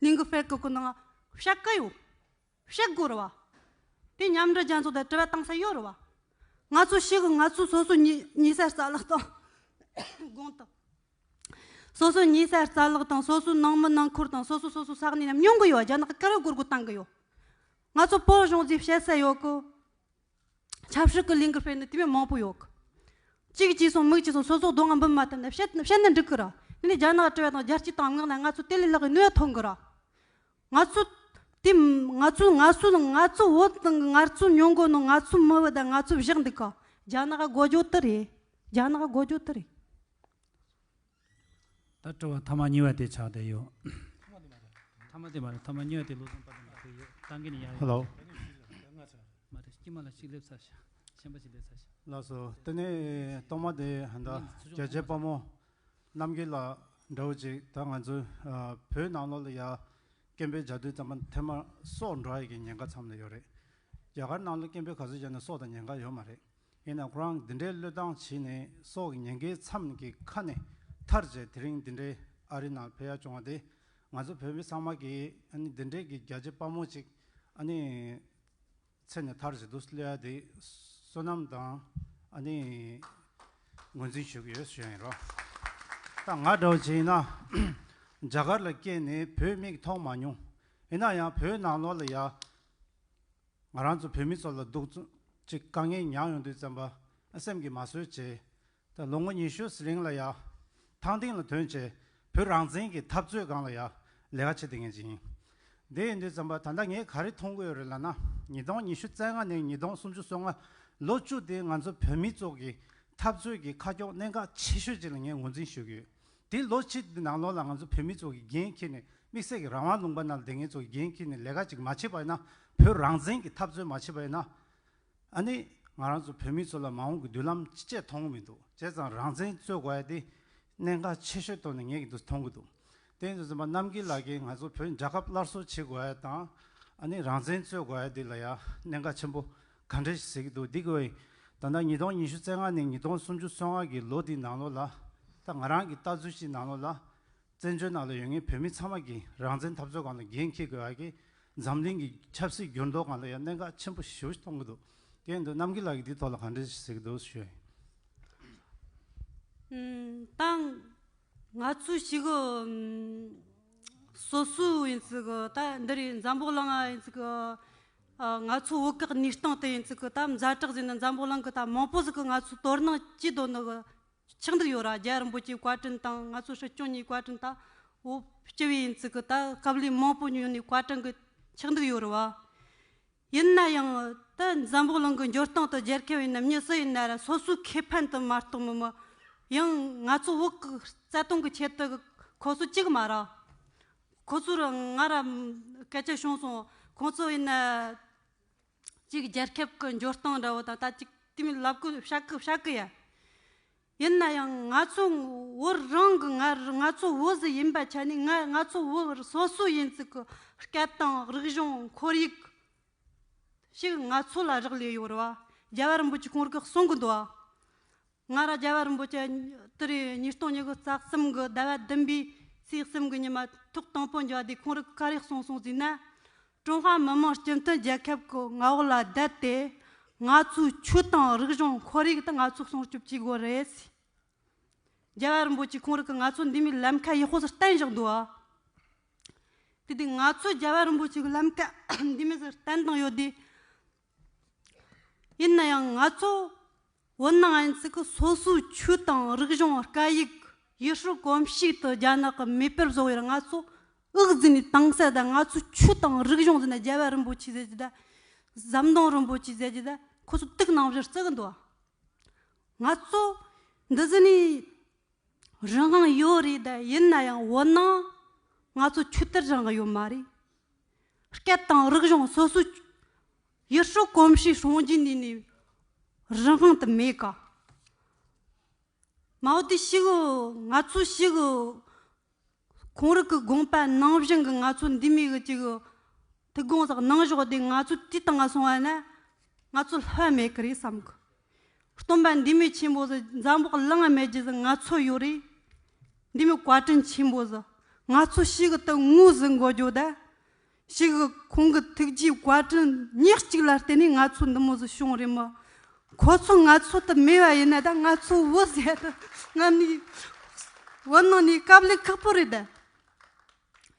ལིང་གི་ཧྥེར་གི་ཀུན་ནང་བཤད་གི་ཡོད། བཤད་དགོས་རེད་བ། དེ་མཉམ་འབྲེལ་རྒྱལ་ཚོགས་དང་དྲི་བ་བཏང་ས་ཡོད་རེད་བ། ང་ཚོ་ཞིག་གི་ང་ཚོ་སོ་སོ་ཉེ་ཉེ་ས་རྩ་ལག་དང་དགོངས་དག་སོ་སོ་ཉེ་ས་རྩ་ལག་དང་སོ་སོ་ནང་མི་ནང་འཁོར་དང་སོ་སོ་སོ་སོ་ས་གནས་ནས་མྱོང་གི་ཡོད། རྒྱ་ནག་གི་ཀ་ར་སྒོར་སྒོར་བཏང་གི་ཡོད། ང་ཚོ་བོད་གཞུང་ཚོས་བཤད་ས་ཡོད་གི། ཆབ་སྲིད་ཀྱི་ལས་འགུལ་སྤེལ་ནི་དེ་མིན་མང་པོ་ཡོད་གི། གཅིག་གཅིག་སོང་མིག་གཅིག་སོང་སོ་སོ་གདོང་ང་འབུམ་མ་བཏབ་ན་བཤད་བཤད་ན་འགྲིག་གི་ར། དེ་ནས་རྒྱ་ནག་དྲི་བ་དང་རྒྱལ་སྤྱི་དང་ངག་ན་ང་ཚོ་དེ་ལས་ལྷག་གི་ནུས་ཐོན་གི་ར། ང་ཚོ་དེ་ང་ཚོ་ང་ཚོ་ང་ཚོ་བོད་དང་ང་ཚོ་མྱོང་གོ་ནོ་ང་ཚོ་མི་བོད་དང་ང་ཚོ་བཞག་འདུག་ག་རྒྱ་ནག་ག་གོ་རྒྱུ་དེ་རེད། རྒྱ་ནག་ག་གོ་རྒྱུ་དེ་རེད། ད་དྲི་བ་ཐ་མ་གཉིས་པ་དེ་ཆགས་བསྡད་ཡོད། ཐ་མ་དེ་མ་རེད། ཐ་མ་གཉིས་པ་དེ་བློ་བཟང་པ་དེ་མ་རེད་ཡོད། ད་གིན་ནི་ཡང་ཧེ་ལོ། མ་རེད། དཀྱིལ་མ་ལ་གཅིག་སླེབས་ཚར་ཤག་གཞན་པ་ཞིག་སླེབས་ཚར་ཤག་ལགས་སོ། དེ་ནས་ཐོག་མ་དེ་ཧན་ད་རྒྱལ་གཅེས་དཔའ་མོ་རྣམ་རྒྱལ་ལགས་འདྲ་བོ་ཅིག་ད་ང་ཚོའི་བོད་ནང་ལོགས་ལ་ཡ་སྐད་འབོད་བྱ་དུས་ཙམ་པ་ཐེངས་མ་སྲོག་འགྲོ་ཡ་གི་ཉེན་ཁ་མཚམས་ལ་ཡོད་རེད། རྒྱ་གར་ནང་ལ་སྐད་འབོད་ག་ཚོད་བྱས་ན་སྲོག་དང་ཉེན་ཁ་ཡོད་མ་རེད། ཡིན་ནའང་ཁོ་རང་འདི་འདྲའི་བློས་བཏང་བྱས་ནས་སྲོག་གི་ཉེན་ཁའི་མཚམས་ཀྱི་ཁ་ནས་ཐར་བྱས་དེ་རིང་འདི་འདྲའི་ཨ་རི་ནང་ཕེབས་ཡ་བྱུང་བ་དེ་ང་ཚོ་བོད་མི་ཚང་མ་གིས་ཨ་ནི་འདི་འདྲའི་གི་རྒྱལ་གཅེས་དཔའ་མོ་ཅིག་ཨ་ནི་ཚེ་ནས་ཐར་བྱེད་དུ་སླེབས་ཡ་དེ་བསོད་ནམས་དང་ཨ་ནི་ངོས་འཛིན་ཞུ་གི་ཡོད་ཞུ་ཡ་ཡིན་རོ། ད་ང་འདྲ་བོ་ཅིག་ཡིན་ན་རྒྱ་གར་ལ་སྐྱེས་ནས་བོད་མིག་མཐོང་མ་མྱོང་། ཡིན་ན་ཡང་བོད་ནང་ལོགས་ལ་ཡ། ང་རང་ཚོ་བོད་མི་ཚོ་ལ་སྡུག་ཅིག་དཀའ་ངལ་མྱངས་ཡོང་དུས་ཙམ་པ་སེམས་ཀྱིས་མ་བཟོད་བྱས། ད་ལོ་ངོ་ཉི་ཤུ་ཟི་ལིང་ལ་ཡ། ཐང་སྟེང་ལ་ཐོན་བྱས་བོད་རང་བཙན་གྱི་འཐབ་རྩོད་སྒང་ལ་ཡ་ལས་ཀ་བྱེད་བསྡད་མཁན་ཅིག་ཡིན། འདི་ཡིན་དུས་ཙམ་པ་ད་ལྟ་ངས་ག་རེ་མཐོང་གི་ཡོད་རེད་ལབ་ན། ཉིས་སྟོང་ཉི་ཤུ་རྩ་ལྔ་ནས་ཉིས་སྟོང་སུམ་ཅུ་སོ་ལྔ་ལོ་བཅུ་དེ་ང་ཚོ་བོད་མི་ཚོ་གི་འཐབ་རྩོད་ཀྱི་ཁ་ཕྱོགས་གནད་འགག་ཆེ་ཤོས་ཅིག་ལ་ངས་ངོས་འཛིན་ཞུ་གི་ཡོད། དེ་ལོ་གཅིག་དེ་ནང་ལོགས་ལ་ང་ཚོ་བོད་མི་ཚོ་གི་འགན་འཁྱེར་ནས་དམིགས་བསལ་གྱི་རང་དབང་ལུང་པ་ནང་ལ་བསྡད་མཁན་ཚོ་གི་འགན་འཁྱེར་ནས་ལས་ཀ་ཅིག་མ་བྱས་པ་ཡིན་ན། བོད་རང་བཙན་གྱི་འཐབ་རྩོད་མ་བྱས་པ་ཡིན་ན། ཨ་ནི་ང་རང་ཚོ་བོད་མི་ཚོ་ལ་མ་འོངས་ཀྱི་མདུན་ལམ་ཅི་བྱས་མཐོང་གི་མི་འདུག་བྱས་ཙང་རང་བཙན་རྩོད་དགོས་ཡ་དེ་གནད་འགག་ཆེ་ཤོས་ཐོག་ནས་ངས་ཀྱི་འདུག་མཐོང་གི་འདུག་དེ་ཡིན་དུས་ཙམ་པ་རྣམ་རྒྱལ་ལགས་ཀྱིས་ང་ཚོ་བོད་རྒྱལ་ཁབ་སླར་གསོ་བྱེད་དགོས་ཡ་དང་། ཨ་ནི་རང་བཙན་རྩོད་དགོས་ཡ་དེ་ལ་ཡ་གནད་འགག་ཆེན་པོ་ག་འདྲ་ཞིག་ཟེར་གྱི་འདུག་འདི་གི་ད་ལྟ་ཉིས་སྟོང་ཉི་ཤུ་རྩ་ལྔ་ནས་ཉིས་སྟོང་སུམ་ཅུ་སོ་ལྔ་གི་ལོ་དེའི་ནང་ལོགས་ལ། ད་ང་རང་གི་ལྟ་ཚུལ་ཞིག་ནང་ལོགས་ལ། བཙན་བྱོལ་ནང་ལ་ཡོད་མཁན་བོད་མི་ཚང་མ་གིས་རང་བཙན་འཐབ་རྩོད་སྒང་ལ་འགན་འཁྱེར་དགོས་ཡ་གི་འཛམ་གླིང་གི་ཆབ་སྲིད་འགྱུར་ལྡོག་སྒང་ལ་ཡང་གནད་འགག་ཆེན་པོ་ཞེ་པོ་ཞིག་མཐོང་གི་འདུག་དེ་ཡིན་དུས་རྣམ་རྒྱལ་ལགས་ཀྱིས་འདིའི་ཐོག་ལ་ག་འདྲ་ཞིག་ཟེར་གྱི་འདུག་ཞུ་ཡ་ཡིན། ཨུམ། ད་ང་ཚོས་ཞིག་གི་ཨུམ། སོ་སོ་ཡིན་ཚིག་གི་ད་འདི་རེད། འཛམ་བུ་གླིང་ང་ཡིན་ཚིག་གི་ཨ། ང་ཚོ་བོད་གི་གནས་སྟངས་དེ་ཡིན་ཚིག་གི་ད་ཛ་དྲག་ཟེར་ན་འཛམ་བུ་གླིང་གི་ད་མང་པོ་ཟིག་གི་ང་ཚོ་དོ་སྣང་བྱེད་དོ་ནི་གི་ཆགས་འདུག་ཡོད་ར། རྒྱལ་བ་རིན་པོ་ཆེའི་བཀའ་དྲིན་དང་ང་ཚོ་སྲིད་སྐྱོང་གཉིས་བཀའ་དྲིན་དང་། འོ་སྤྱི་བོའི་ཡིན་ཚིག་གི་ད་སྐབས་ལས་མང་པོ་ཉོན་ནས་བཀའ་དྲིན་གི་ཆགས་འདུག་ཡོད་ར་བ། ཡིན་ན་ཡང་ད་འཛམ་བུ་གླིང་གི་འབྱོར་སྟངས་དང་རྒྱལ་ཁབ་ཡིན་ན་མྱི་སུ་ཡིན་ན་ར་སོ་སོའི་ཁེ་ཕན་དུ་མ་གཏོགས་མི་མི་ཡང་ང་ཚོ་བོད་གི་རྩ་དོན་གི་ཆེད་དུ་ཁོ་ཚོ་གཅིག་མ་ར། ཁོ་ཚོ་ར་ང་ར་སྐད་ཆ་བྱུང་སོང་། ཁོང་ཚོ་ཡིན་ན་གཅིག་རྒྱལ་ཁབ་གི་འབྱོར་སྟངས་འདྲ་བོ་དང་ད་གཅིག་དེ་མིན་ལབ་གི་བཤད་གི་བཤད་གི་ཡ། ཡིན་ན་ཡང་ང་ཚོ་བོད་རང་གི་ང་ང་ཚོ་བོད་ཟིག་ཡིན་པ་ཆ་ནས་ང་ང་ཚོ་བོད་སོ་སོ་ཡིན་ཚིག་གི་སྐད་དང་རིག་གཞུང་ཁོར་ཡུག་ཞིག་ང་ཚོ་ལ་རག་ལས་ཡོད་རེད་བ། རྒྱལ་བ་རིན་པོ་ཆེ་ཁོང་རང་གིས་གསུང་གི་འདུག་བ། ང་ར་རྒྱལ་བ་རིན་པོ་ཆེ་དེ་རེད། ཉིས་སྟོང་ཉི་ཤུ་རྩ་གསུམ་གི་ཟླ་བ་བདུན་པའི་ཚེས་གསུམ་གི་ཉི་མ་ཐོག་དང་པོ་འབྱོར་བ་དེ་ཁོང་རང་གིས་ག་རེ་གསུངས་སོང་ཟེར་ན། ཀྲུང་ཧྭ་མི་དམངས་སྤྱི་མཐུན་རྒྱལ་ཁབ་ཀྱི་མངའ་འོག་ལ་བསྡད་དེ། ང་ཚོའི་ཆོས་དང་རིག་གཞུང་ཁོར་ཡུག་དེ་ང་ཚོས་སྲུང་སྐྱོབ་བྱེད་དགོས་རེད། རྒྱལ་བ་རིན་པོ་ཆེ་ཁོང་རང་གིས་ང་ཚོ་འདི་མོའི་ལམ་ཁ་ཡག་པོ་ཟིག་བསྟན་བཞག་འདུག་ཨ། དེ་དུས་ང་ཚོ་རྒྱལ་བ་རིན་པོ་ཆེ་གི་ལམ་ཁ་འདི་མོ་ཟིག་བསྟན་བཏང་ཡོད་དེ། ཡིན་ན་ཡང་ང་ཚོ་ བོད་ནང་ཡིན་ཚིག་གི་སོ་སོའི་ཆོས་དང་རིག་གཞུང་སྐད་ཡིག་ཡུལ་སྲོལ་གོམས་གཤིས་དུ་རྒྱ་ནག་གི་མེ་སྤར་བཟོ་བའི་ང་ཚོ་ཨུག་ཟིན་ནས་དྭངས་གསལ་དང་ང་ཚོའི་ཆོས་དང་རིག་གཞུང་ཟིན་ན་རྒྱལ་བ་རིན་པོ་ཆེ་ཟེར་གྱི་ད། ཟམ་གདོང་རིན་པོ་ཆེ་ཟེར་གྱི་ད། ཁོ་ཚོ་དུག་ནང་བཞིན་བརྩི་གི་འདུག་ང་ཚོ་འདི་ཟིན་ནས་རང་དབང་ཡོད་རེད། ད་ཡིན་ན་ཡང་བོད་ནང་ང་ཚོ་ཆོས་དད་རང་དབང་ཡོད་མ་རེད། སྐད་དང་རིག་གཞུང་སོ་སོའི་ཡུལ་སྲོལ་གོམས་གཤིས་སྲུང་བརྩི་ནས་ནས་རང་དབང་དུ་མེད་ཀ། མའོ་ཏི་ཤི་གི་ང་ཚོ་ཤི་གི་ཁོང་རང་གི་དགོངས་པ་ནང་བཞིན་གི་ང་ཚོ་འདི་མི་གི་ཅིག་ཐུགས་དགོངས་སོགས་གནང་བཞག་དེ་ང་ཚོ་དེ་དང་ང་སོང་བ་ན་ང་ཚོ་ལྷ་མེད་གི་རེད་བསམ་གི། སྟོན་པ་འདི་མི་ཆེན་པོ་ཟིག་འཛམ་བུ་གླིང་ང་མེད་རྒྱུ་ཟིག་ང་ཚོ་ཡོད་རེད། འདི་མི་བཀའ་དྲིན་ཆེན་པོ་ཟིག་ང་ཚོ་ཤི་གི་ད་ངོ་ཟིག་འགོ་རྒྱུ་ད། ཞིག་གི་ཁོང་གི་ཐུགས་རྗེའི་བཀའ་དྲིན་ཉག་གཅིག་ལ་བརྟེན་ནས་ང་ཚོ་འདི་མོ་ཟིག་བྱུང་རེད་མོ། ཁོ་ཚོ་ང་ཚོ་དུ་མེད་པ་ཡིན་ན་ད་ང་ཚོ་བོད་ཟེར་དུ་ང་ནི་བོད་ནང་ནས་དཀའ་ལས་ཁག་པོ་རེད་ད།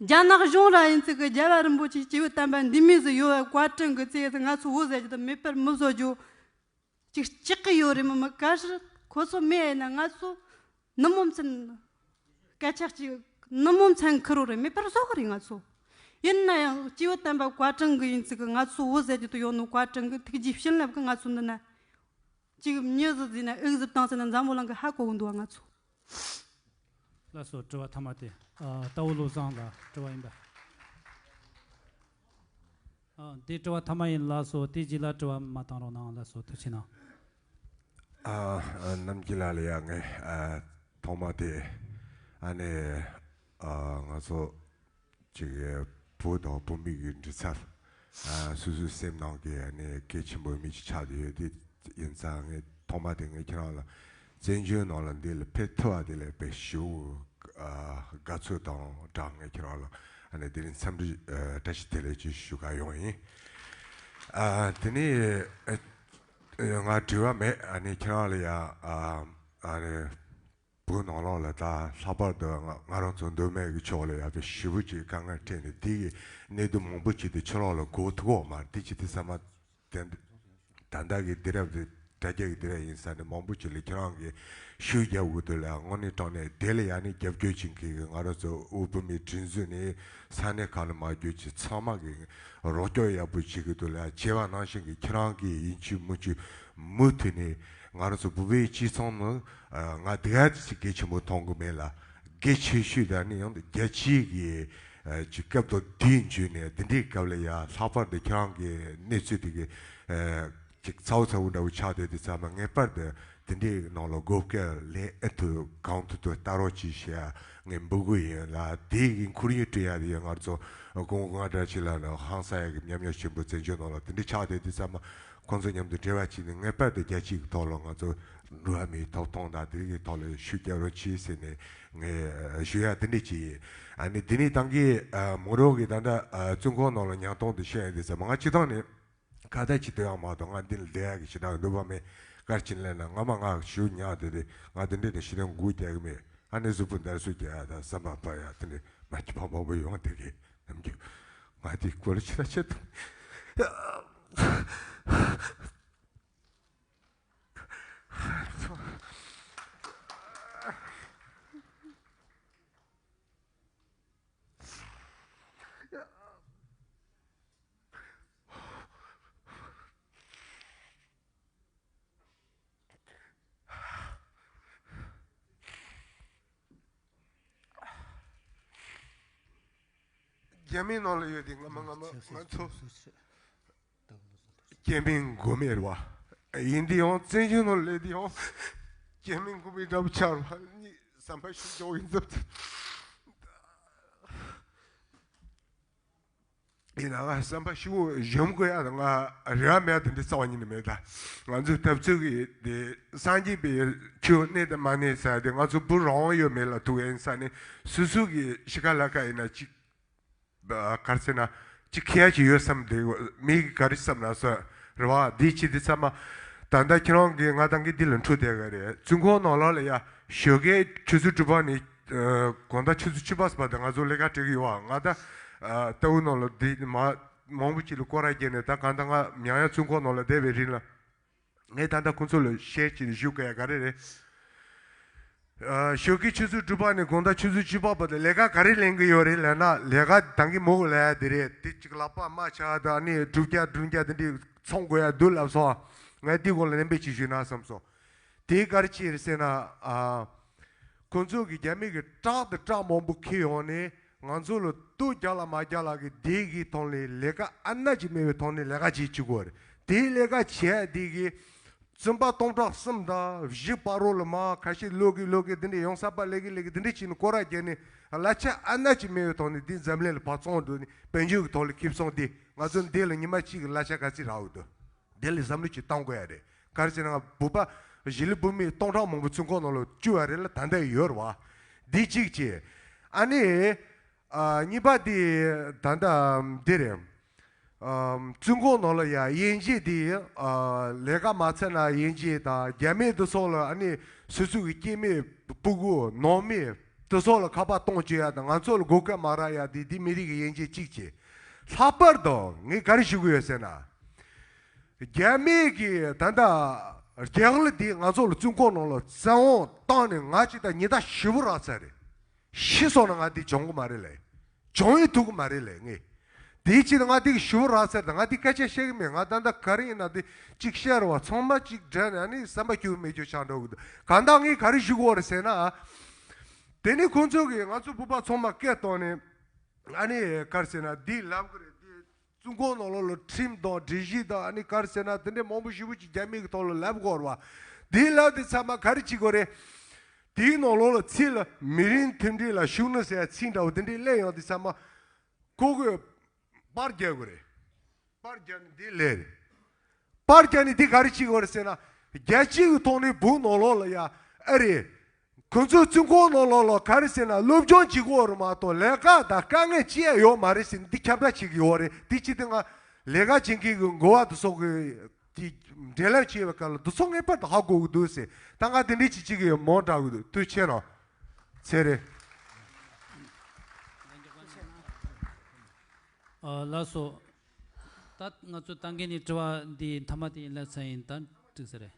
རྒྱ་ནག་གཞུང་ར་ཡིན་ཚིག་གི་རྒྱལ་བ་རིན་པོ་ཆེ་སྐྱེས་བུ་དམ་པ་འདི་མོ་ཟིག་ཡོད་པའི་བཀའ་དྲིན་གི་ཚེ་ང་ཚོ་བོད་ཟེར་རྒྱུ་དུ་མེད་པར་མི་བཟོ་རྒྱུ། ཅིག་ཅིག་གི་ཡོད་རེད་མོ། མི་ག་ཞིག་ཁོ་ཚོ་མེད་ཡིན་ན་ང་ཚོ་ནུབ་མོ་མཚན་སྐད་ཆ་གཅིག་ནུབ་མོ་མཚན་ཁུར་རོ་རེད། མེད་པར་བཟོ་གི་རེད་ང་ཚོ། ཡིན་ན་ཡང་སྐྱེས་བུ་དམ་པ་བཀའ་དྲིན་གི་ཡིན་ཚིག་གི་ང་ཚོ་བོད་ཟེར་རྒྱུ་དུ་ཡོད་ནོ་བཀའ་དྲིན་གི་ཐུགས་རྗེ་བྱིན་རླབས་གི་ང་ཚོ་འདི་ན་ཅིག་མྱི་ཟི་ཟིན་ན་ཨིག་ཟི་བཏང་ཟིན་ན་འཛམ་བུ་གླིང་གི་ཧ་གོ་གི་འདུག་བ་ང་ཚོ། ལགས་སོ། དྲི་བ་ཐ་མ་དེ། ཨ། རྟ་བོ་བློ་བཟང་ལ་དྲི་བ་ཡིན་པ། ཨ། འདི་དྲི་བ་ཐ་མ་ཡིན། ལགས་སོ། དེ་རྗེས་ལ་དྲི་བ་མ་བཏང་རོགས་གནང་། ལགས་སོ། ཐུགས་རྗེ་གནང་། ཨ། ཨ། རྣམ་རྒྱལ་ལགས་ལ་ཡ་ངས། ཨ། ཐོག་མ་དེ། ཨ་ནི། ཨ། ང་ཚོ་ཅིག་བོད་དང་བོད་མི་གི་འབྲེལ་ཚབ། ཨ། སོ་སོའི་སེམས་ནང་གི་ཨ་ནི་གལ་ཆེན་པོ་མི་ཅིག་ཆགས་བསྡད་ཡོད། དེ་ཡིན་ཙང་ངས་ཐོག་མ་དེ་ངས་ཁྱེད་རང་ལ་བཙན་བྱོལ་ནང་ལ་འདི་ལ་ཕེབས་ཐུབ་པ་དེ་ལ་དཔེ་ཞེ་པོ། ཨ། དགའ་ཚོར་དང་སྦྲགས་ངས་ཁྱེད་རང་ལ་ཨ་ནི་དེ་རིང་འཚམས་འདྲི། ཨ། བཀྲ་ཤིས་བདེ་ལེགས་ཅིག་ཞུ་ག་ཡོང་ཡིན། ཨ། དེ་ནས། ཨ། ང་དྲི་བ་མེད། ཨ་ནི་ཁྱེད་རང་ལ་ཡ། ཨ། ཨ་ནི། བོད་ནང་ལོགས་ལ་ད་ལྷག་པར་དུ་ང་ང་རང་ཚོ་མདོ་སྨད་ཀྱི་ཕྱོགས་ལ་ཡ་དཔེ་ཞེ་པོ་ཅིག་དཀའ་ངལ་འཕྲད་ནས་དེ་གི་གནད་དོན་མང་པོ་ཅིག་དེ་ཕྱི་ལོགས་ལ་གོ་ཐུབ་ཀྱི་ཡོད་མ་རེད། དེ་ཅི་སྟེ་ཚང་མ་དེ་ད་ལྟ་གི་དུས་རབས་དེ་དྲ་རྒྱ་གི་དུས་རབས་ཡིན་ས་ནས་མང་པོ་ཅིག་ལ་ཁྱེད་རང་གིས་ཤུགས་རྒྱབ་དགོས་དུས་ལ་དངོས་གནས་དྲང་གནས་དེ་ལ་ཡ་ནི་རྒྱབ་སྐྱོར་བྱེད་མཁན་གྱི་ང་རང་ཚོ་དབུས་བོད་མིའི་སྒྲིག་འཛུགས་ནས་ས་གནས་ཁག་ལ་མ་བརྒྱུད་ཅིག་ཚང་མ་གིས་རོགས་སྐྱོར་ཡག་པོ་བྱེད་དགོས་དུས་ལ་བྱས་པ་ནང་བཞིན་གྱི་ཁྱེད་རང་གིས་ཡིན་གཅིག་མིན་གཅིག་མུ་མཐུད་ནས་ང་རང་ཚོ་བོད་པའི་སྤྱི་ཚོགས་ནང་། ཨ། ང་དེ་ག་ཅིག་གལ་ཆེན་པོ་མཐོང་གི་མེད་ལ། གལ་ཆེ་ཤོས་དེ་ནི་ཡང་རྒྱལ་སྤྱིའི་གི། ཨ། ཅིག་སྐབས་དང་དུས་མཇུག་ནས་འདི་འདྲའི་སྐབས་ལ་ཡ་ལྷག་པར་དུ་ཁྱེད་རང་གི་གནས་ཚུལ་དེ་གི། ཨ། ཅིག་ཚ་བོ་ཚ་བོ་འདྲ་བོ་ཆགས་བསྡད་དུས་ཙམ་པ་ངེས་པར་དུ་དེ་འདྲའི་ནང་ལ་གོ་སྐབས་ལེན་ཨེ་ཐུབ་གང་ཐུབ་ཐུབ་ལྟ་རོགས་གྱིས་ཞེས་ངས་འབོད་སྐུལ་ཡིན་ལ། དེ་གི་ཁོར་ཡུག་བསྐྲུན་ཡ་དེ་ཡང་ང་ཚོ་སྐུ་ངོ་ལྔ་བརྒྱ་ཅིག་ལ་ནི་ཧང་སང་ཡ་གི་ཉམས་མྱོང་ཆེན་པོ་བཙན་བྱོལ་ནང་ལ་དེ་འདྲ་ཆགས་བསྡད་དུས་ཙམ་པ། ཁོང་ཚོ་མཉམ་དུ་འབྲེལ་བ་བྱས་ནས་ངེས་པར་དུ་རྒྱལ་སྤྱིའི་ཐོག་ལ་ང་ཚོ་འགྲོ་བ་མིའི་ཐོབ་ཐང་དང་དེ་རིགས་ཀྱི་ཐོག་ལ་ཤུགས་རྒྱབ་རོགས་གྱིས་ཟེར་ནས་ངས་ཞུ་ཡ་དེ་འདྲ་ཅིག་ཡིན། ཨ་ནི་དེ་ནས་ད་གིན་མོ་རང་གིས་ད་ལྟ་བཙོན་ཁང་ནང་ལ་ཉམས་མྱོང་དེ་བཤད་ཡ་དེ་ཙམ་པ། ང་སྤྱིར་བཏང་ནས་ཁ་བརྡ་བྱེད་ཐུབ་ཡག་མ་གཏོགས་ང་འདི་ལ་བསྡད་ཡག་གི་ཞེ་དྲག་འདོད་པ་མེད། ག་རེ་བྱས་ནས་ལབ་ན་ང་མ་ང་ཞུ་ཉག་དེ་དེ་ང་དེ་འདྲས་ནས་ཞེ་དྲག་མགོ་རྒྱག་གི་མེད། ཨ་ནི་གཟུགས་པོ་འདར་སུ་རྒྱག་ཡ་དང་བསམ་པ་འཕར་ཡ་དེ་འདྲས་མ་གི་ཕངས་པོ་ཡོང་དེ་གི་ནམ་རྒྱུན་ང་དེ་སྐོར་ཆེ་ལ་ཆེ་ཐུབ། རྒྱ་མིའི་ནང་ལ་ཡོད་དེ་ང་མ་ང་མ་ང་ཚོ། སྐྱེ་དམན་མགོ་མེད་རེད་བ། ཡིན་དེ་ཡང་བཙན་བྱོལ་ནང་སླེབས་དེ་ཡང་སྐྱེ་དམན་མགོ་མེད་འདྲ་པོ་ཆགས་རེད་བ། གཉིས་བསམ་པ་ཤུགས་རྒྱག་ཡིན་ཙམ་ཙམ། ཡིན་ན་ང་བསམ་པ་ཤུགས་གཞོམ་དགོས་ཡ་དང་ང་རེ་བ་མེད་ཡ་དེ་འདྲ་རྩ་བ་ཉིད་ནས་མེད། ད་ང་ཚོའི་འཐབ་རྩོད་ཀྱི་དེ་སངས་རྒྱས་པའི་ཆོས་གནས་དང་མ་གནས་ཟེར་ཡ་དེ་ང་ཚོ་བོད་རང་དབང་ཡོད་མེད་ལ་ཐུག་ཡ་ཡིན་ས་ནས་སོ་སོ་གི་གཤིས་ཀ་ལ་ཀ་ཡིན་ན་ཅིག་ག་རེ་ཟེར་ན། ཅིག་ཁེ་ཡ་ཅིག་ཡོད་བསམ་དེ་མི་ག་རེ་བསམ་ན་ས་རེད་བ། འདི་ཅི་འདི་ཚང་མ་ད་ལྟ་ཁྱེད་རང་གིས་ང་དང་གི་འདི་ལ་འཁྲུལ་བསྡད་ག་རེད། བཙོན་ཁང་ནང་ལོགས་ལ་ཡ་ཞོགས་ཀའི་ཆུ་ཚོད་དྲུག་པ་ནས་དགོང་དག་ཆུ་ཚོད་བཅུ་པ་བར་དུ་ང་ཚོ་ལས་ཀ་སྤྲད་གི་ཡོད་བ། ང་ད་ལྟ་བུ་ནང་ལ་འདི་མ་མང་པོ་ཅིག་ལ་སྐོར་ར་བརྒྱབ་ནས་ད་གང་ལྟར་ང་མྱང་ཡ་བཙོན་ཁང་ནང་ལ་བསྡད་པའི་རིང་ལ། ངས་ད་ལྟ་ཁོང་ཚོ་ལ་བཤད་ཀྱི་ཞུ་དགོས་ཡ་ག་རེ་རེད། ཨ། ཞོགས་ཀའི་ཆུ་ཚོད་དྲུག་པ་ནས་དགོང་དག་ཆུ་ཚོད་བཅུ་པ་བར་དུ་ལས་ཀ་ག་རེ་ལེན་གི་ཡོད་རེད་ལབ་ན། ལས་ཀ་ད་གིན་མོ་ལབ་ཡ་དེ་རེད། དེ་གཅིག་ལག་པ་མ་ཆག་ད་ནི་གྲུབ་རྒྱ་གྲུབ་རྒྱ་དེ་འདྲས་ཚོང་དགོས་ཡ་འདུག་ལབ་སོང་། ང་དེ་སྐོར་ལ་ལན་འབེབས་ཅིག་ཞུས་ན་བསམ་སོང་། དེ་ག་རེ་ཅིག་རེད་ཟེར་ན། ཨ། ཁོང་ཚོ་གི་རྒྱ་མི་གི་ཊྲག་དང་ཊྲག་མང་པོ་འཁྱེར་ཡོང་ནས་ང་ཚོ་ལ་གཏོར་རྒྱག་ལ་མ་རྒྱག་ལ་གི་དེ་གི་ཐོག་ནས་ལས་ཀ་ཨ་ན་ཅིག་མེད་པའི་ཐོག་ནས་ལས་ཀ་ཅིག་བྱེད་དགོས་རེད། དེ་ལས་ཀ་བྱས་དེ་གི་བཙོན་པ་སྟོང་ཕྲག་གསུམ་དང་བཞི་བར་རོ་ལ་མ་ཁ་ཤས་ལོག་གི་ལོག་གི་དེ་འདྲས་ཡོང་ས་པ་ལས་གི་ལས་གི་དེ་འདྲས་བྱས་ནས་སྐོར་ར་རྒྱག་ནས་གླ་ཆ་ཨ་ན་ཅིག་མེད་པའི་ཐོག་ནས་དེ་འཛམ་གླིང་ལ་ཕར་བཙོང་འགྲོ་ནས་དཔལ་འབྱོར་གི་ཐོག་ལ་ཁེ་བཟང་དེ་ང་ཚོ་འདི་ལ་ཉི་མ་གཅིག་གི་གླ་ཆ་ག་ཚོད་རག་གི་འདུག་དེ་ལ་བསམ་བློ་ཅིག་གཏོང་དགོས་ཡ་རེད། ག་རེ་ཟེར་ན་ང་བོད་པ་གཞིས་ལུས་བོད་མི་སྟོང་ཕྲག་མང་པོ་བཙོན་ཁང་ནང་ལ་བཅུག་ཡ་རེད་ལ་ད་ལྟ་ཡོད་རེད་བ། འདི་གཅིག་བྱས། ཨ་ནི། ཨ། གཉིས་པ་དེ་ད་ལྟ་འདི་རེད། ཨ། བཙོན་ཁང་ནང་ལ་ཡ་དབྱེ་འབྱེད་དེ། ཨ། ལས་ཀ་མ་ཚར་ན་དབྱེ་འབྱེད་དང་རྒྱ་མི་དེ་ཚོ་ལ་ཨ་ནི་སོ་སོ་གི་སྐྱེ་དམན་སྤུ་གུ་ནང་མི་དེ་ཚོ་ལ་ཁ་པར་གཏོང་བཅུག་ཡ་དང་ང་ཚོ་ལ་སྒོ་ཁ་མ་རག་ཡ་དེ་དེ་མི་རིགས་ཀྱི་དབྱེ་འབྱེད་གཅིག་བྱས། ལྷག་པར་དུ་ངས་ག་རེ་ཞུ་གི་ཡོད་ཟེར་ན། རྒྱ་མི་གི་ད་ལྟ་རྒྱལ་ཁབ་འདི་ང་ཚོ་ལ་བཙོན་ཁང་ནང་ལ་བཙན་དབང་བཏང་ནས་ང་ཅིག་ད་ཉི་ཟླ་བཞི་པོ་རག་ཚར་རེད། ཤི་སོང་ན་ང་འདི་སྦྱོང་གི་མ་རེད་ལས། སྦྱོང་ཡི་ཐུབ་གི་མ་རེད་ལས་ངས། དེའི་ཕྱིར་ང་འདི་གི་བཞི་པོ་རག་ཚར་ད་ང་འདི་སྐད་ཆ་བཤད་གི་མེད། ང་ད་ལྟ་ག་རེ་ཡིན་ན་འདི་གཅིག་བཤད་ར་བ་ཚང་མ་གཅིག་འདྲ་ནས་ཨ་ནི་བསམ་པ་སྐྱོ་མེད་རྒྱུ་ཆགས་འགྲོ་གི་འདུག་གང་ལྟར་ངས་ག་རེ་ཞུ་གི་ཡོད་རེད་ཟེར་ན། དེ་ནི་ཁོང་ཚོ་གིས་ང་ཚོ་བོད་པ་ཚང་མ་སྐད་བཏང་ནས་ཨ་ནི་ག་རེ་ཟེར་ན་འདི་ལབ་གི་རེད་འདི། བཙོན་ཁང་ནང་ལོགས་ལ་ཁྲིམས་དང་སྒྲིག་གཞི་དང་ཨ་ནི་ག་རེ་ཟེར་ན་དེ་འདྲའི་མང་པོ་ཞེ་པོ་ཅིག་རྒྱ་མི་གི་ཐོག་ལ་ལབ་དགོས་རེད་བ། དེའི་ལབ་དེ་ཚང་མ་ག་རེ་བྱེད་དགོས་རེད། དེའི་ནང་ལོགས་ལ་ཚིག་ལ་མི་རིགས་མཐུན་སྒྲིལ་ལ་ཤུགས་སྣོན་ཟེར་ཡ་ཚིག་འདྲ་བོ་དེ་འདྲའི་གླེང་ཡོང་དེ་ཚང་མ་ཁོ་གིས་པར་རྒྱག་དགོས་རེད། པར་རྒྱག་ནི་འདི་ལས་རེད། པར་རྒྱག་ནི་འདི་ག་རེ་བྱེད་དགོས་རེད་ཟེར་ན། རྒྱལ་སྤྱི་གི་ཐོག་ནས་བོད་ནང་ལོགས་ལ་ཡ་ཨ་རེད། ཁོ་ཚོའི་བཙོན་ཁང་ནང་ལོགས་ལ་ག་རེ་ཟེར་ན་སློབ་སྦྱོང་བྱེད་དགོས་རེད་མ་གཏོགས་ལས་ཀ་དང་དཀའ་ངལ་ཅི་ཡང་ཡོད་མ་རེད་ཟེར་ནས་འདི་ཁྱབ་བསྒྲགས་བྱེད་ཀྱི་ཡོད་རེད། འདི་ཅི་སྟེ་ང་ལས་ཀ་བྱེད་མཁན་གྱི་འགོ་བ་དེ་ཚོ་གི་དེ་འབྲེལ་ལམ་བྱེད་པའི་སྐབས་ལ་དེ་ཚོ་ངེས་པར་དུ་ཧ་གོ་གི་འདུག་ཟེར། ད་ང་དེ་འདྲའི་ཅིག་ཅིག་གི་མོ་འདྲ་གི་འདུག་ཐུགས་ཆེ་རང་ཚེ་རེད། ཨ། ལགས་སོ། ད་ང་ཚོ་ད་གིན་ནས་དྲི་བ་འདི་མཐའ་མ་དེ་ཡིན་ལབ་ཚར་ཡིན། ད་འགྲིག་ས་རེད།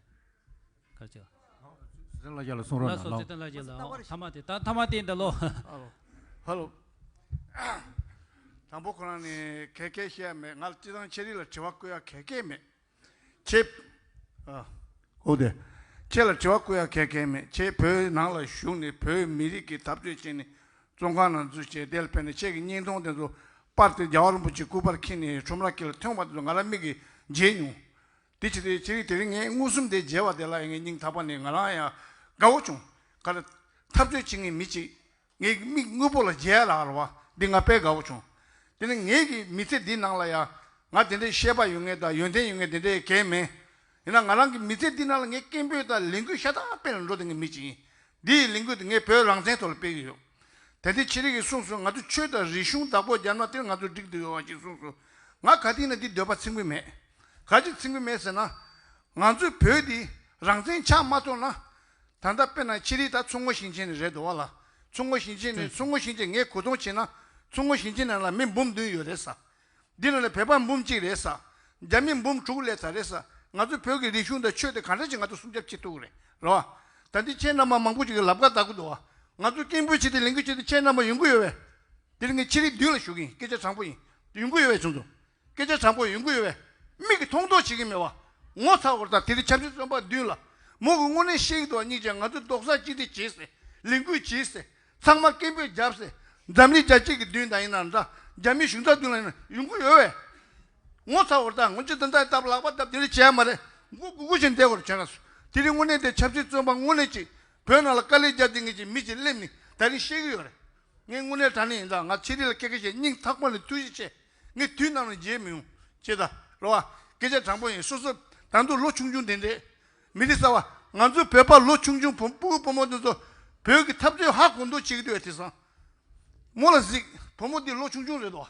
ག་རེ་བྱས། ཚེ་བརྟན་ལགས་ལ་གསུང་རོགས་གནང་། ལགས་སོ། ལགས། ཚེ་བརྟན་ལགས་ལ། ཨོ། མཐའ་མ་དེ་ད་མཐའ་མ་དེ་འདྲ་ལོ། ཧ་ལོ། ཧ་ལོ། དང་པོ་ཁོ་རང་ནས་ག་གེ་བཤད་ཡ་མེད། ང་ལ་སྤྱིར་བཏང་ཆེད་རིགས་ལ་དྲི་བ་བཀོད་ཡ་ག་གེ་མེད། ཁྱེད། ཨ། ཨོ་དེ། ཁྱེད་ལ་དྲི་བ་བཀོད་ཡ་ག་གེ་མེད། ཁྱེད་བོད་ནང་ལ་བཞུགས་ནས་བོད་མི་རིགས་ཀྱི་འཐབ་རྩོད་བྱས་ནས་བཙོན་ཁང་ནང་འཛུལ་བྱས་དེ་ལ་ཕེབས་ནས་ཁྱེད་ཀྱི་བརྙན་ཐུང་དེ་ཚོ་པར་དེ་རྒྱལ་བ་རིན་པོ་ཆེ་སྐུ་པར་འཁྱེར་ནས་ཁྲོམ་ར་དཀྱིལ་ལ་ཐོན་པ་དེ་ཚོ་ང་རང་མིག་གིས་མཇལ་མྱོང་། དེ་ཕྱིར་དེ་ཕྱིར་དེ་རིང་ངས་མངོན་སུམ་དེ་མཇལ་བ་དེ་ལ་ངས་སྙིང་ཐག་པ་ནས་ང་རང་ཡང་དགའ་བོ་བྱུང་། ག་རེ། འཐབ་རྩོད་བྱེད་མཁན་མི་གཅིག་ངའི་མིག་དངོས་པོ་ལ་མཇལ་ཡ་ལ་རེད་བ། འདི་ང་དཔེ་དགའ་བོ་བྱུང་། དེ་ནས་ངའི་གི་མི་ཚེ་འདི་ནང་ལ་ཡང་ང་དེ་འདྲའི་ཤེས་པ་ཡོད་མཁན་དང་ཡོན་ཏན་ཡོད་མཁན་དེ་འདྲའི་གང་མེད། ཡིན་ན་ང་རང་གི་མི་ཚེ་འདི་ནང་ལ་ངས་སྐད་འབོད་དང་ལས་འགུལ་ཤ་སྟག་སྤེལ་ནས་འགྲོ་བསྡད་མཁན་མི་གཅིག་ཡིན། འདི་ཡི་ལས་འགུལ་དེ་ངས་བོད་རང་བཙན་ཐོག་ལ་སྤེལ་གྱི་ཡོད། དེ་དེ་ཕྱི་རིགས་ཀྱིས་གསུངས་སོང་། ང་ཚོ་ཆོས་དང་རིག་གཞུང་བདག་པོ་རྒྱབ་ན་དེར་ང་ཚོ་འགྲིག་འདུག་ཡོད་པ་ཅིག་གསུངས་སོང་། ང་ག་དུས་ནས་འདི་འདོད་པ་ཚིམ་གྱི་མེད། ག་ཅིག་ཚིམ་གྱི་མེད་ཟེར་ན། ང་ཚོའི་བོད་འདི་རང་བཙན་ཆགས་མ་ཐུབ་ན། ད་ལྟ་དཔེར་ན་ཕྱི་རིགས་ད་མཚོ་སྔོན་ཞིང་ཆེན་ནས་རེད་འདུག་བ་ལ། མཚོ་སྔོན་ཞིང་ཆེན་ནས་མཚོ་སྔོན་ཞིང་ཆེན་ངས་གོ་མཐོང་བྱས་ན། མཚོ་སྔོན་ཞིང་ཆེན་ནང་ལ་མི་འབུམ་བདུན་ཡོད་རེད་ས། འདི་ནང་ལ་བོད་པ་འབུམ་གཅིག་རེད་ས། རྒྱ་མི་འབུམ་དྲུག་སླེབས་ཚར་རེད་ས། ང་ཚོ་བོད་ཀྱི་རིག་གཞུང་དང་ཆོས་དེ་ག་འདྲ་ཅིག་ང་ཚོ་སྲུང་སྐྱོབ་བྱེད་ཐུབ་ཀྱི་རེད། རེད་བ། ད་འདི་ཁྱེད་རྣམ་པ་མང་པོ་ཅིག་གིས་ལབ་ཁ་བཏགས་ཀྱི་འདུག་བ། ང་ཚོ་སྐད་འབོད་བྱེད་དེ་ལས་འགུལ་བྱེད་དེ་ཁྱེད་རྣམ་པ་ཡོང་གི་ཡོད་པས། དེ་རིང་ངས་ཕྱི་རིགས་མདུན་ལ་ཞུ་གི་ཡིན། སྐད་ཆ་དྲང་པོ་ཡིན། ཡོང་གི་ཡོད་པས་བྱུང་འདུག་སྐད་ཆ་དྲང་པོ་ཡོང་གི་ཡོད་པས། མིག་གིས་མཐོང་རྟོགས་བྱེད་ཀྱི་མེད་བ། ངོ་ཚ་བོར་དང་དེ་རིང་ཆབ་སྲིད་བཙོན་པ་མདུན་ལ། མོ་གི་དངོས་གནས་ཤེས་ཀྱི་འདུག་བ། སྙིང་རྗེ། ང་ཚོས་རྡོག་རྩ་གཅིག་སྒྲིལ་བྱེད་ཟེར། ལས་འགུལ་བྱེད་ཟེར། ཚང་མ་སྐད་འབོད་རྒྱབ་ཟེར། འཛམ་གླིང་རྒྱལ་སྤྱི་གི་མདུན་དང་ཡིན་ན་འདྲ། རྒྱ་མི་གཞུང་ཚབ་མདུན་ལ་ཡིན་ན་ཡོང་གི་ཡོད་པས། ངོ་ཚ་བོར་དང་ངོ་ཅི་འདི་འདྲ་སྟབས་ལག་པ་སྟབས་དེ་འདྲ་བྱས་མ་རེད། མགོ་སྒུར་སྒུར་བྱས་བསྡད་དགོས་རེད་ཁྱོད་རང་ཚོ། དེ་རིང་དངོས་གནས་དེ་ཆབ་སྲིད་བཙོན་པ་དངོས་གནས་ཅིག་བོད་ནང་ལ་དཀའ་ལས་རྒྱབ་བསྡད་མཁན་ཅིག་མི་ཅིག་སླེབས་ནས་ད་རིང་བཤད་ཀྱི་ཡོད་རེད། ངས་དངོས་གནས་དྲང་གནས་ཡིན་ད། ང་ཕྱི་རིགས་ལ་སྐད་ཆ་བཤད་སྙིང་ཐག་པ་ནས་ཐུགས་རྗེ་ཆེ། ངས་དུས་ནམ་ཡང་བརྗེད་མི་ཡོང་། ཅེས་ད་རེད་བ། སྐད་ཆ་དྲང་པོ་ཡིན། སོ་སོ་ད་དུང་ལོ་ཆུང་ཆུང་དེ་འདྲས། མི་རིགས་གསར་བ། ང་ཚོའི་བོད་པ་ལོ་ཆུང་ཆུང་བུ་ཕྲུག་བུ་མོ་དེ་ཚོ་བོད་ཀྱི་འཐབ་རྩོད་ཧ་གོ་མདོག་བྱེད་ཀྱི་འདུག་བས། དེང་སང་མོ་ལ་གཟིགས། བུ་མོ་འདི་ལོ་ཆུང་ཆུང་རེད་དོ།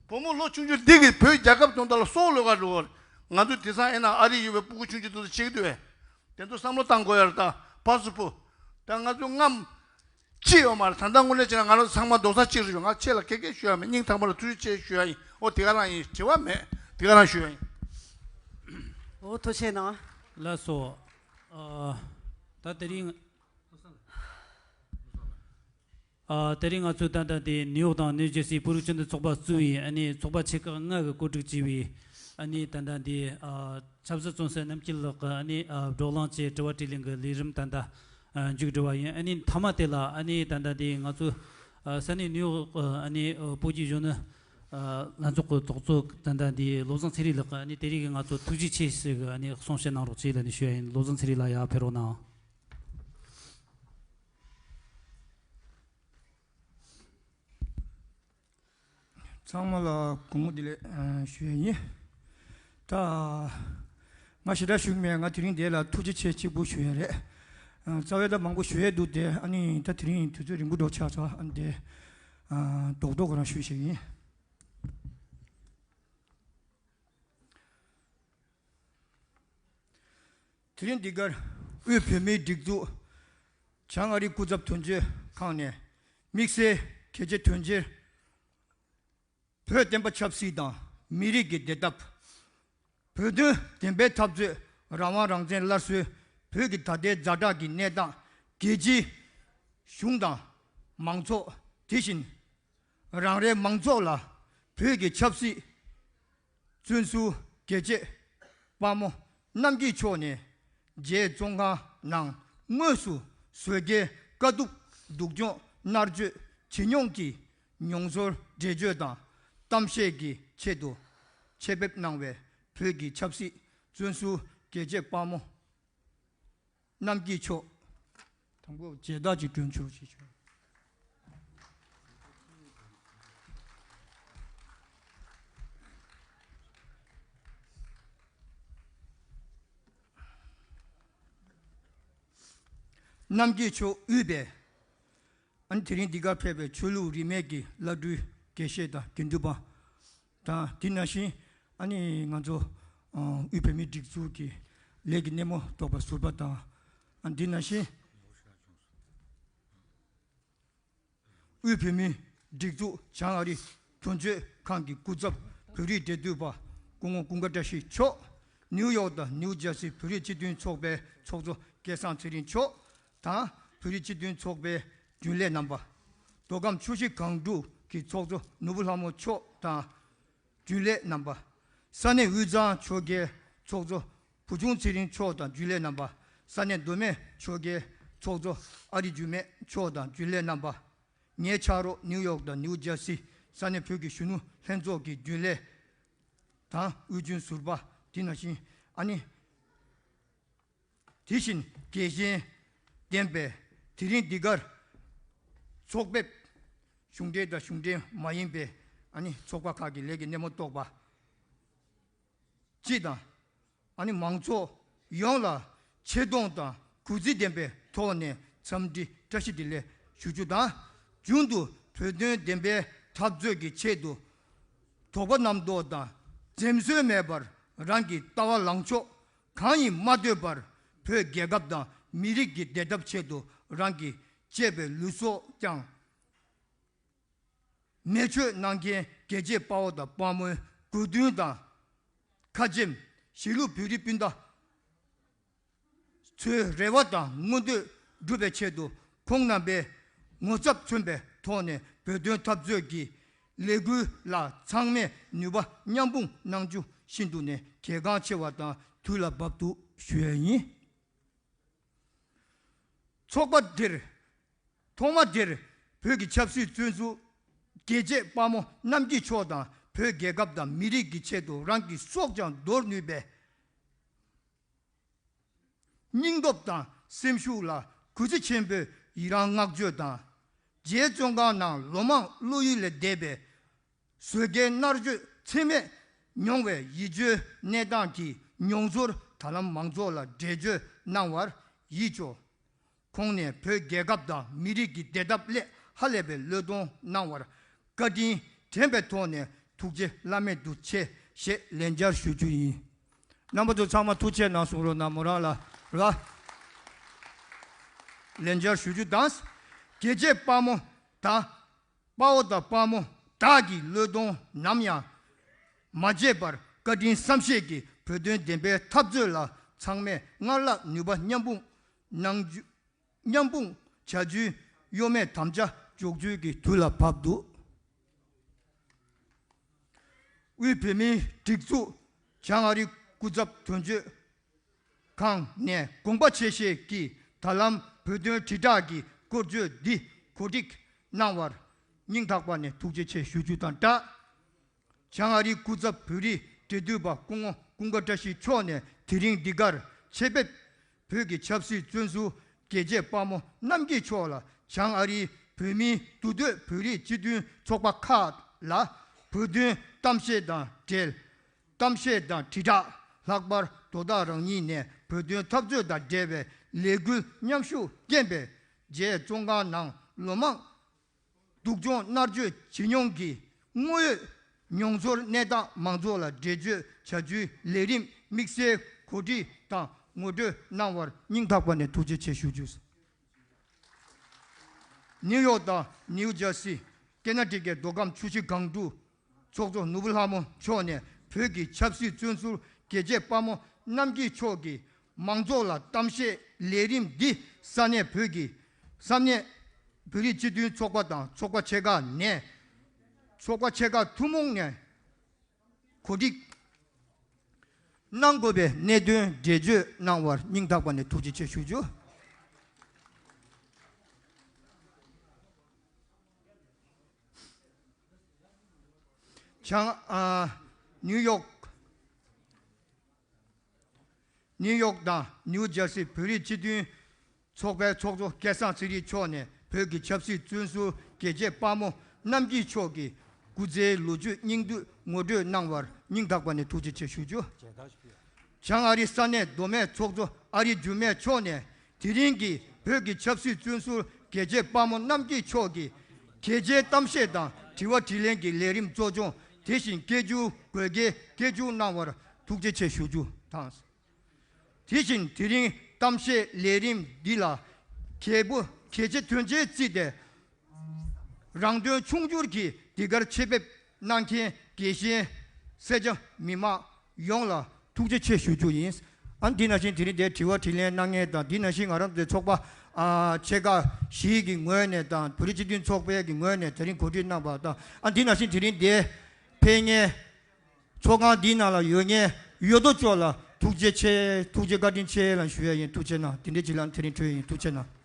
བུ་མོ་ལོ་ཆུང་ཆུང་འདི་གིས་བོད་རྒྱལ་ཁབ་དོན་དག་ལ་སྲོག་བློས་ག་འགྲོ་གི་རེད། ང་ཚོ་དེང་སང་ཨེ་ན་ཨ་རི་ཡོད་པའི་ཕྲུ་གུ་ཆུང་ཆུང་དེ་ཚོ་བྱེད་ཀྱི་འདུག་བས། དེ་ཚོ་བསམ་བློ་བཏང་དགོས་ཡ་རེད་ད། ཕར་ཚུར་པོ། ད་ང་ཚོ་རྔམ། ཅི་ཡོད་མ་རེད། ད་ལྟ་དངོས་གནས་བྱས་ན་ང་རང་ཚོ་ཚང་མ་རྡོག་རྩ་གཅིག་རེད་ཞུ། ང་ཁྱེད་ལ་སྐད་སྐད་ཞུ་ཡ་མེད། སྙིང་ཐག་པ་ལ་ཐུགས་རྗེ་ཆེ་ཞུ་ཡ་ཡིན། ཨོ་དེ་ག་རང་ཡིན། དྲི་བ་མེད། དེ་ག་རང་ཞུ་ཡ་ཡིན། ཨོ་ཐུགས་རྗེ་གནང་། ལགས་སོ། ཨ། ད་དེ་རིང་། ཨ། དེ་རིང་ང་ཚོས་ད་ལྟ་དེ་ནིའུ་ཡོག་དང་ནིའུ་ཇར་སིའི་བོད་རིགས་སྤྱི་མཐུན་ཚོགས་པ་གཙོས་པའི་ཨ་ནི་ཚོགས་པ་ཆེ་ཁག་ལྔ་གིས་གོ་སྒྲིག་བྱས་པའི་ཨ་ནི་ད་ལྟ་དེ། ཨ། ཆབ་སྲིད་བཙོན་ཟུར་རྣམ་རྒྱལ་ལགས་ཀྱི་ཨ་ནི། ཨ། བགྲོ་གླེང་བཅས་དྲི་བ་དྲིས་ལན་གྱི་ལས་རིམ་ད་ལྟ། ཨ། མཇུག་སྒྲིལ་བ་ཡིན། ཨ་ནི་མཐའ་མ་དེ་ལ་ཨ་ནི་ད་ལྟ་དེ་ང་ཚོ། ཨ། ས་གནས་ནིའུ་ཡོག་ཨ་ནི་བོད་ཀྱི་གཞོན་ནུ། ཨ། ལྷན་ཚོགས་ཀྱི་ཚོགས་གཙོ་ད་ལྟ་དེ་བློ་བཟང་ཚེ་རིང་ལགས་ཀྱིས་ཨ་ནི་དེ་རིང་གི་ང་ཚོ་ཐུགས་རྗེ་ཆེ་ཞུ་གི་ཨ་ནི་གསུང་བཤད་གནང་རོགས་བྱེད་ལབ་ནས་ཞུ་ཡ་ཡིན། བློ་བཟང་ཚེ་རིང་ལགས་ཡར་ཕེབས་རོགས་གནང་། ཚང་མ་ལ་དགོང་མོ་བདེ་ལེགས་ཞུ་ཡ་ཡིན། ད་ང་ཞེ་དྲག་ཞུ་གི་མེད། ང་དེ་རིང་འདི་ལ་ཐུགས་རྗེ་ཆེ་གཅིག་པུ་ཞུ་ཡ་རེད། རྩ་བའི་ད་མང་པོ་ཞུ་ཡ་འདུག་སྟེ། ཨ་ནི་ད་དེ་རིང་དུས་ཚོད་རིང་པོ་འགྲོ་ཆགས་ཚར། ཨ་ནི་དེ་རྡོག་རྡོག་ཁོ་རང་ཞུས་ཤིག་ཡིན། དེ་རིང་འདི་གར་དབུས་བོད་མིའི་སྒྲིག་འཛུགས་བྱང་ཨ་རིའི་སྐུ་ཚབ་དོན་གཅོད་ཁང་ནས་དམིགས་བསལ་གལ་ཆེ་དོན་ཆེར་བོད་བསྟན་པ་ཆབ་སྲིད་དང་མི་རིགས་ཀྱི་བདེ་ཐབས། བོད་དོན་བདེན་པའི་འཐབ་རྩོད། རང་དབང་རང་བཙན་སླར་གསོའི་བོད་ཀྱི་ད་ལྟའི་ཛ་དྲག་གི་གནས་སྟངས། རྒྱལ་སྤྱིའི་གཞུང་དང་མང་ཚོགས། དེ་བཞིན་རང་རེའི་མང་ཚོགས་ལ་བོད་ཀྱི་ཆབ་སྲིད་བཙོན་ཟུར་རྒྱལ་གཅེས་དཔའ་མོ་རྣམ་རྒྱལ་མཆོག་ནས་རྒྱའི་བཙོན་ཁང་ནང་དངོས་སུ་བཟོད་དཀའི་དཀའ་སྡུག་སྡུག་སྦྱོང་མནར་གཅོད་ཇེ་ཉུང་གི་མྱོང་ཚོར་འགྲེལ་བརྗོད་དང་གཏམ་བཤད་ཀྱི་ཆེད་དུ་ཆེད་ཕེབས་གནང་བའི་བོད་ཀྱི་ཆབ་སྲིད་བཙོན་ཟུར་རྒྱལ་གཅེས་དཔའ་མོ་རྣམ་རྒྱལ་མཆོག་དང་པོ་མཇལ་དར་གྱི་སྒྲོན་ཆོག་ཅིག་ཞུ། རྣམ་རྒྱལ་མཆོག་དབུས་པའི། ཨ་ནི་དེ་རིང་འདི་གར་ཕེབས་པའི་ཆོས་ལུགས་རིས་མེད་ཀྱི་བླ་སྤྲུལ་དགེ་བཤེས་དང་དགེ་འདུན་པ་དང་། དེ་ནང་བཞིན་ཨ་ནི་ང་ཚོ་ཨ་དབུས་བོད་མིའི་སྒྲིག་འཛུགས་ཀྱི་ལས་ཀྱི་སྣེ་མོ་གཏོགས་པ་ཟུར་པ་དང་། ཨ་ནི་དེ་ནང་བཞིན་དབུས་བོད་མིའི་སྒྲིག་འཛུགས་བྱང་ཨ་རི་དོན་གཅོད་ཁང་གི་སྐུ་ཚབ་བོད་རིགས་འབྲེལ་མཐུད་པ་སྐུ་ངོ་ཀུན་དགའ་བཀྲ་ཤིས་མཆོག་ནིའུ་ཡོག་དང་ནིའུ་ཇར་སི་བོད་རིགས་སྤྱི་མཐུན་ཚོགས་པའི་ཚོགས་གཙོ་སྐལ་བཟང་ཚེ་རིང་མཆོག་དང་། བོད་རིགས་སྤྱི་མཐུན་ཚོགས་པའི་རྒྱུན་ལས་རྣམ་པ། མདོ་ཁམས་ཆུ་བཞི་སྒང་དྲུག་གི་ཚོགས་གཙོ་ནོར་བུ་ལྷ་མོ་མཆོག་དང་། རྒྱུན་ལས་རྣམ་པ། ས་གནས་དབུས་གཙང་ཆོལ་ཁའི་ཚོགས་གཙོ་བུ་ཆུང་ཚེ་རིང་མཆོག་དང་རྒྱུན་ལས་རྣམ་པ། ས་གནས་མདོ་སྨད་ཆོལ་ཁའི་ཚོགས་གཙོ་ཨ་རི་འཇུ་མེད་མཆོག་དང་རྒྱུན་ལས་རྣམ་པ། ངའི་ཕྱག་རོགས་ནིའུ་ཡོག་དང་ནིའུ་ཇར་སི་ས་གནས་བོད་ཀྱི་གཞོན་ནུ་ལྷན་ཚོགས་ཀྱི་རྒྱུན་ལས་དང་དབུས་རྒྱུན་ཟུར་པ། དེ་ནང་བཞིན་ཨ་ནི། དེ་བཞིན་རྒྱལ་ཞེན་ལྡན་པའི་དེ་རིང་འདི་གར་ཚོགས་ཕེབས་གཞུང་འབྲེལ་དང་གཞུང་འབྲེལ་མ་ཡིན་པའི་ཨ་ནི་ཚོགས་པ་ཁག་གི་ལས་ཀྱི་སྣེ་མོ་གཏོགས་པ་སྤྱི་དང་། ཨ་ནི་མང་ཚོགས་ཡོངས་ལ་ཆེ་མཐོང་དང་གུས་བརྩི་ལྡན་པའི་ཐོག་ནས་འཚམས་འདྲི་བཀྲ་ཤིས་བདེ་ལེགས་ཞུ་རྒྱུ་དང་། རྒྱུན་དུ་བོད་དོན་བདེན་པའི་འཐབ་རྩོད་ཀྱི་ཆེད་དུ་དོགས་པ་རྣམ་རྟོག་དང་འཛེམ་ཟོན་མེད་པར་རང་གི་ལྟ་བ་ལངས་ཕྱོགས་གང་ཡིན་མ་ལྟོས་པར་བོད་རྒྱལ་ཁབ་དང་མི་རིགས་ཀྱི་བདེ་ཐབས་ཆེད་དུ་རང་གི་གཅེས་པའི་ལུས་སྲོག་ཀྱང་མེ་མཆོད་གནང་མཁན་རྒྱལ་གཅེས་དཔའ་བོ་དང་དཔའ་མོའི་དགོས་འདུན་དང་། ཁ་ཆེམས་གཞིས་ལུས་བོད་རིགས་སྤུན་ཟླ་ཚོའི་རེ་བ་དང་མངོན་འདོད་སྒྲུབ་པའི་ཆེད་དུ་ཁོང་རྣམ་པའི་ངོ་ཚབ་མཚོན་པའི་ཐོག་ནས་བོད་དོན་འཐབ་རྩོད་ཀྱི་ལས་འགུལ་ལ་ཚང་མས་ནུས་པ་མཉམ་སྤུངས་གནང་རྒྱུ་ཤིན་ཏུ་ནས་གལ་འགངས་ཆེ་བ་དང་དུས་ལ་བབ་འདུག་ཞུ་ཡས་ཡིན། ཚོགས་པ་འདིར་ཐོག་མ་དེར་བོད་ཀྱི་ཆབ་སྲིད་བཙོན་ཟུར་རྒྱལ་གཅེས་དཔའ་མོ་རྣམ་རྒྱལ་མཆོག་དང་བོད་རྒྱལ་ཁབ་དང་མི་རིགས་ཀྱི་ཆེད་དུ་རང་གི་སྲོག་ཀྱང་འདོར་ནུས་པའི་སྙིང་སྟོབས་དང་སེམས་ཤུགས་ལ་གུས་བརྩི་ཆེན་པོས་ཡི་རང་བསྔགས་བརྗོད་དང་། རྒྱའི་བཙོན་ཁང་ནང་ལོ་མང་བློ་ཡུལ་ལས་འདས་པའི་བཟོད་དཀའི་མནར་གཅོད་ཚད་མེད་མྱོང་བའི་ཡིད་སྐྱོའི་གནས་སྟངས་ཀྱི་མྱོང་ཚོར་ད་ལམ་མང་ཚོགས་ལ་འགྲེལ་བརྗོད་གནང་བར་ཡིད་སྐྱོ། ཁོང་ནས་བོད་རྒྱལ་ཁབ་དང་མི་རིགས་ཀྱི་བདེ་ཐབས་སླད་ཧ་ལས་པའི་བློས་གཏོང་གནང་བར་བཀའ་དྲིན་དྲན་པའི་ཐོག་ནས་ཐུགས་རྗེ་བླ་མེད་དུ་ཆེ་ཞེས་ལན་བརྒྱར་ཞུ་རྒྱུ་ཡིན། རྣམ་པ་ཚོ་ཚང་མ་ཐུགས་རྗེ་གནང་གསུང་རོགས་གནང་། མོ་རང་ལ་ར་ལན་བརྒྱར་ཞུ་རྒྱུ་དང་། རྒྱལ་གཅེས་དཔའ་མོ་དང་། དཔའ་བོ་དང་དཔའ་མོ་བདག་གི་བློས་གཏོང་ནམ་ཡང་མ་བརྗེད་པར་བཀའ་དྲིན་བསམ་ཤེས་ཀྱིས་བོད་དོན་བདེན་པའི་འཐབ་རྩོད་ལ་ ཚང་མས་སྔར་ལྷག་ནུས་པ་མཉམ་སྤུངས་གནང་རྒྱུ། མཉམ་སྤུངས་བྱ་རྒྱུའི་གཡོ་མེད་དམ་བཅའ་འཇོག་རྒྱུའི་གི་དུས་ལ་བབ་འདུག་དབུས་བོད་མིའི་སྒྲིག་འཛུགས་བྱང་ཨ་རིའི་སྐུ་ཚབ་དོན་གཅོད་ཁང་ནས་དགོངས་པ་ཆེ་བཞེས་ཀྱིས་ད་ལམ་བོད་དོན་དྲིལ་བསྒྲགས་ཀྱི་སྐོར་བརྗོད་འདི་གོ་སྒྲིག་གནང་བར་སྙིང་ཐག་པ་ནས་ཐུགས་རྗེ་ཆེ་ཞུ་རྒྱུ་དང་སྦྲགས། བྱང་ཨ་རིའི་སྐུ་ཚབ་བོད་རིགས་འབྲེལ་མཐུད་པ་སྐུ་ངོ་ཀུན་དགའ་བཀྲ་ཤིས་མཆོག་ནས་དེ་རིང་འདི་གར་ཆེད་ཕེབས་བོད་ཀྱི་ཆབ་སྲིད་བཙོན་ཟུར་རྒྱལ་གཅེས་དཔའ་མོ་རྣམ་རྒྱལ་མཆོག་ལ་བྱང་ཨ་རིའི་བོད་མིའི་འདུ་སྡོད་བོད་རིགས་སྤྱི་མཐུན་ཚོགས་པ་ཁག་ལ་བོད་དོན་གཏམ་བཤད་དང་འབྲེལ། གཏམ་བཤད་དང་དྲིལ་བསྒྲགས། ལྷག་པར་དོ་བདག་རང་ཉིད་ནས་བོད་དོན་འཐབ་རྩོད་དང་འབྲེལ་བའི་ལས་འགུལ་མཉམ་ཞུགས་རྐྱེན་པས་རྗེ་བཙོན་ཁང་ནང་ལོ་མང་སྡུག་སྦྱོང་མནར་གཅོད་བྱེད་མྱོང་གི་དངོས་ཡོད་མྱོང་ཚོར་གནས་སྟངས་མང་ཚོགས་ལ་འགྲེལ་བརྗོད་བྱ་རྒྱུའི་ལས་རིམ་དམིགས་བསལ་གོ་སྒྲིག་དང་ངོ་སྤྲོད་གནང་བར་སྙིང་ཐག་པ་ནས་ཐུགས་རྗེ་ཆེ་ཞུ་རྒྱུ། ནིའུ་ཡོག་དང་ནིའུ་ཇར་སི། ཀེ་ན་ཌི་ཀའི་མདོ་ཁམས་ཆུ་བཞི་སྒང་དྲུག་ཚོགས་གཙོ་ནོར་བུ་ལྷ་མོ་མཆོག་ནས་བོད་ཀྱི་ཆབ་སྲིད་བཙོན་ཟུར་རྒྱལ་གཅེས་དཔའ་མོ་རྣམ་རྒྱལ་མཆོག་གིས་མང་ཚོགས་ལ་གཏམ་བཤད་ལས་རིམ་འདི་ས་གནས་བོད་ཀྱི་ས་གནས་བོད་རིགས་སྤྱི་མཐུན་ཚོགས་པ་དང་ཚོགས་པ་ཆེ་ཁག་ནས་ཚོགས་པ་ཆེ་ཁག་ཐུན་མོང་ནས་གོ་སྒྲིག་གནང་དགོས་པའི་གནད་དོན་འགྲེལ་བརྗོད་གནང་བར་སྙིང་ཐག་པ་ནས་ཐུགས་རྗེ་ཆེ་ཞུ་རྒྱུ། བྱང་ཨ་ནིའུ་ཡོག་ནིའུ་ཡོག་དང་ནིའུ་ཇར་སི་བོད་རིགས་སྤྱི་མཐུན་ཚོགས་པའི་ཚོགས་གཙོ་སྐལ་བཟང་ཚེ་རིང་མཆོག་ནས་བོད་ཀྱི་ཆབ་སྲིད་བཙོན་ཟུར་རྒྱལ་གཅེས་དཔའ་མོ་རྣམ་རྒྱལ་མཆོག་གི་སྐུ་ཚེའི་ལོ་རྒྱུས་སྙིང་བསྡུས་ངོ་སྤྲོད་གནང་བར་སྙིང་ཐག་པ་ནས་ཐུགས་རྗེ་ཆེ་ཞུ་རྒྱུ། བྱང་ཨ་རི་ས་གནས་མདོ་སྨད་ཚོགས་གཙོ་ཨ་རི་འགྱུར་མེད་མཆོག་ནས་དེ་རིང་གི་བོད་ཀྱི་ཆབ་སྲིད་བཙོན་ཟུར་རྒྱལ་གཅེས་དཔའ་མོ་རྣམ་རྒྱལ་མཆོག་གི་གལ་ཆེའི་གཏམ་བཤད་དང་དྲི་བ་དྲིས་ལན་གྱི་ལས་རིམ་གཙོ་སྐྱོང་དེ་བཞིན་སྐད་སྒྱུར་དགོས་གལ་སྐད་སྒྱུར་གནང་བར་ཐུགས་རྗེ་ཆེ་ཞུ་རྒྱུ་དང་། དེ་བཞིན་དེ་རིང་གཏམ་བཤད་ལས་རིམ་འདི་ལ་གལ་པོ་གལ་ཆེ་དོན་ཆེན་བརྩིས་ཏེ་རང་དོན་ཆུང་བསྒྱུར་གྱིས་འདི་གར་ཆེད་ཕེབས་གནང་མཁན་དགེ་བཤེས་སེར་སྐྱ་མི་མང་ཡོངས་ལ་ཐུགས་རྗེ་ཆེ་ཞུ་རྒྱུ་ཡིན། ཨ་འདི་ནང་བཞིན་དེ་རིང་འདིར་དྲི་བ་དྲིས་ལན་གནང་མཁན་དང་འདི་ནང་བཞིན་ང་རང་ཚོའི་ཚོགས་པ་ཨ་ཆེ་ཁག་བཞི་གི་ངོས་ནས་དང་བོད་རིགས་སྤྱི་མཐུན་ཚོགས་པའི་གི་ངོས་ནས་དེ་རིང་གོ་སྒྲིག་གནང་བ་དང་ཨ་འདི་ནང་བཞིན་དེ་རིང་འདིར་ཕེབས་མཁན་ཚོགས་ཁང་འདིའི་ནང་ལ་ཡོད་མཁན་ཡོད་དོ་ཅོག་ལ་ཐུགས་རྗེ་ཆེ་ཐུགས་རྗེ་བཀའ་དྲིན་ཆེ་ལ་ཞུ་ཡ་ཡིན། ཐུགས་རྗེ་གནང་། དེ་འདྲའི་ཅིག་ལ་དེ་རིང་འཕྲོས་ཡིན། ཐུགས་རྗེ་གནང་།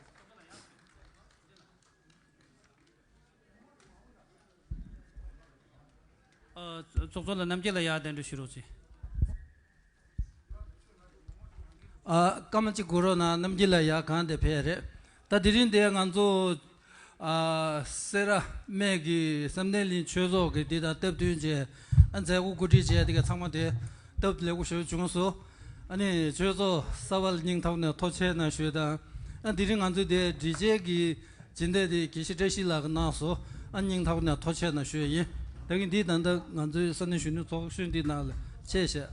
ཨ་ཚོགས་གཙོ་ལ་རྣམ་རྒྱལ་ལ་ཡར་གདན་འདྲེན་ཞུ་རོགས་གྱིས། ཨ་སྐར་མ་གཅིག་སྒུག་རོགས་གནང་། རྣམ་རྒྱལ་ལ་ཡར་གང་དེ་ཕེབས་རེད། ད་དེ་རིང་འདིར་ང་ཚོ་ཨ་སེ་ར་སྨད་ཀྱི་བསམ་གཏན་གླིང་ཆོས་ཚོགས་ཀྱི་འདི་དང་སྟབས་བསྟུན་བྱས་ཨ་མཛད་སྒོ་གོ་སྒྲིག་བྱས་དེ་ག་ཚང་མ་དེ་སྟབས་ལེགས་པོ་ཞེ་པོ་བྱུང་སོང་། ཨ་ནི་ཆོས་ཚོགས་གསར་པ་ལ་སྙིང་ཐག་ནས་ཐུགས་རྗེ་གནང་ཞུས་དང་། ཨ་དེ་རིང་ང་ཚོ་དེ་སྒྲིག་ཆས་ཀྱི་སྦྱིན་བདག་དེ་དགེ་བཤེས་བཀྲ་ཤིས་ལགས་ཀྱིས་གནང་སོང་། ཨ་སྙིང་ཐག་ནས་ཐུགས་རྗེ་གནང་ཞུ་ཡ་ཡིན། ད་གིན་འདི་ད་ལྟ་ང་ཚོའི་ས་གནས་གཞོན་ནུ་ཚོགས་གཞོན་འདི་ནང་ལ་ཆེད་བཞག་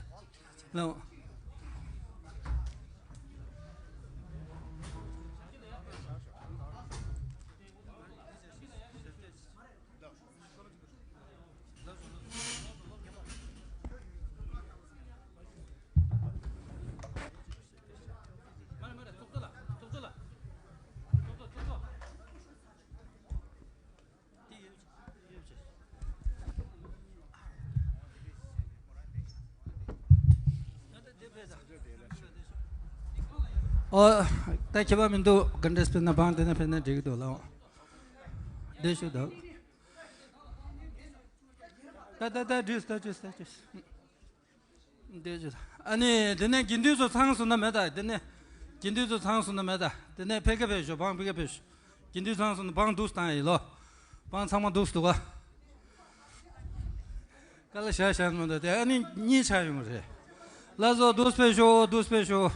ལ། ཨོ། ད་ཁྱད་པར་མི་འདུག་ག་འདྲས་ཕེབས་ན་བང་དེ་ནས་ཕེབས་ན་འགྲིག་གི་འདུག་ལགས། འདི་ཞུ་དང་། ད་ད་ད་དུས་ད་དུས་ད་དུས། འདི་ཞུ་དང་། ཨ་ནི་དེ་ནས་དགེ་འདུན་ཚོ་ཚང་སོང་ན་མེད་ད། དེ་ནས་དགེ་འདུན་ཚོ་ཚང་སོང་ན་མེད་ད། དེ་ནས་ཕ་གི་ཕེབས་ཤོག་བང་ཕ་གི་ཕེབས་ཤོག་དགེ་འདུན་ཚང་སོང་ན་བང་འདུག་སྟངས་ཡིན་ལོ། བང་ཚང་མ་འདུག་འདུག་ག་ཀ་ལ་ཤ་ཤ་མ་འདུག་དེ་ཨ་ནི་གཉིས་ཆགས་ཡོང་རེད། ལགས་སོ། འདུག་ཕེབས་ཤོག་འདུག་ཕེབས་ཤོག་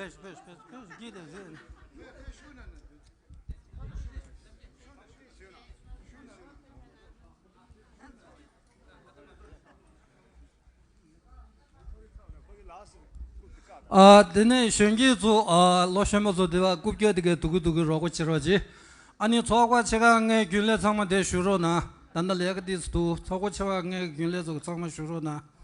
ཕེབས་ཤོག་ཕེབས་ཤོག་ཕེབས་ཤོག་ཕེབས་ཤོག་གིས་དེ་ཟེར། ཨ་དེ་ནས་གཞོན་སྐྱེས་ཚོ་ཨ་ལོ་གཞོན་པ་ཚོ་དེ་བ་རྐུབ་བཀྱག་དེ་གའི་སྡུག་གི་སྡུག་གི་རོགས་པ་བྱེད་རོགས་གྱིས། ཨ་ནི་ཚོགས་པ་ཆེ་ཁག་ལྔའི་རྒྱུན་ལས་ཚང་མ་དེ་བཞུགས་རོགས་གནང་། ད་ལྟ་ལས་ཀ་དེ་ཚོ་འདུག་ཚོགས་པ་ཆེ་ཁག་ལྔའི་རྒྱུན་ལས་ཚོ་ཚང་མ་བཞུགས་རོགས་གནང་།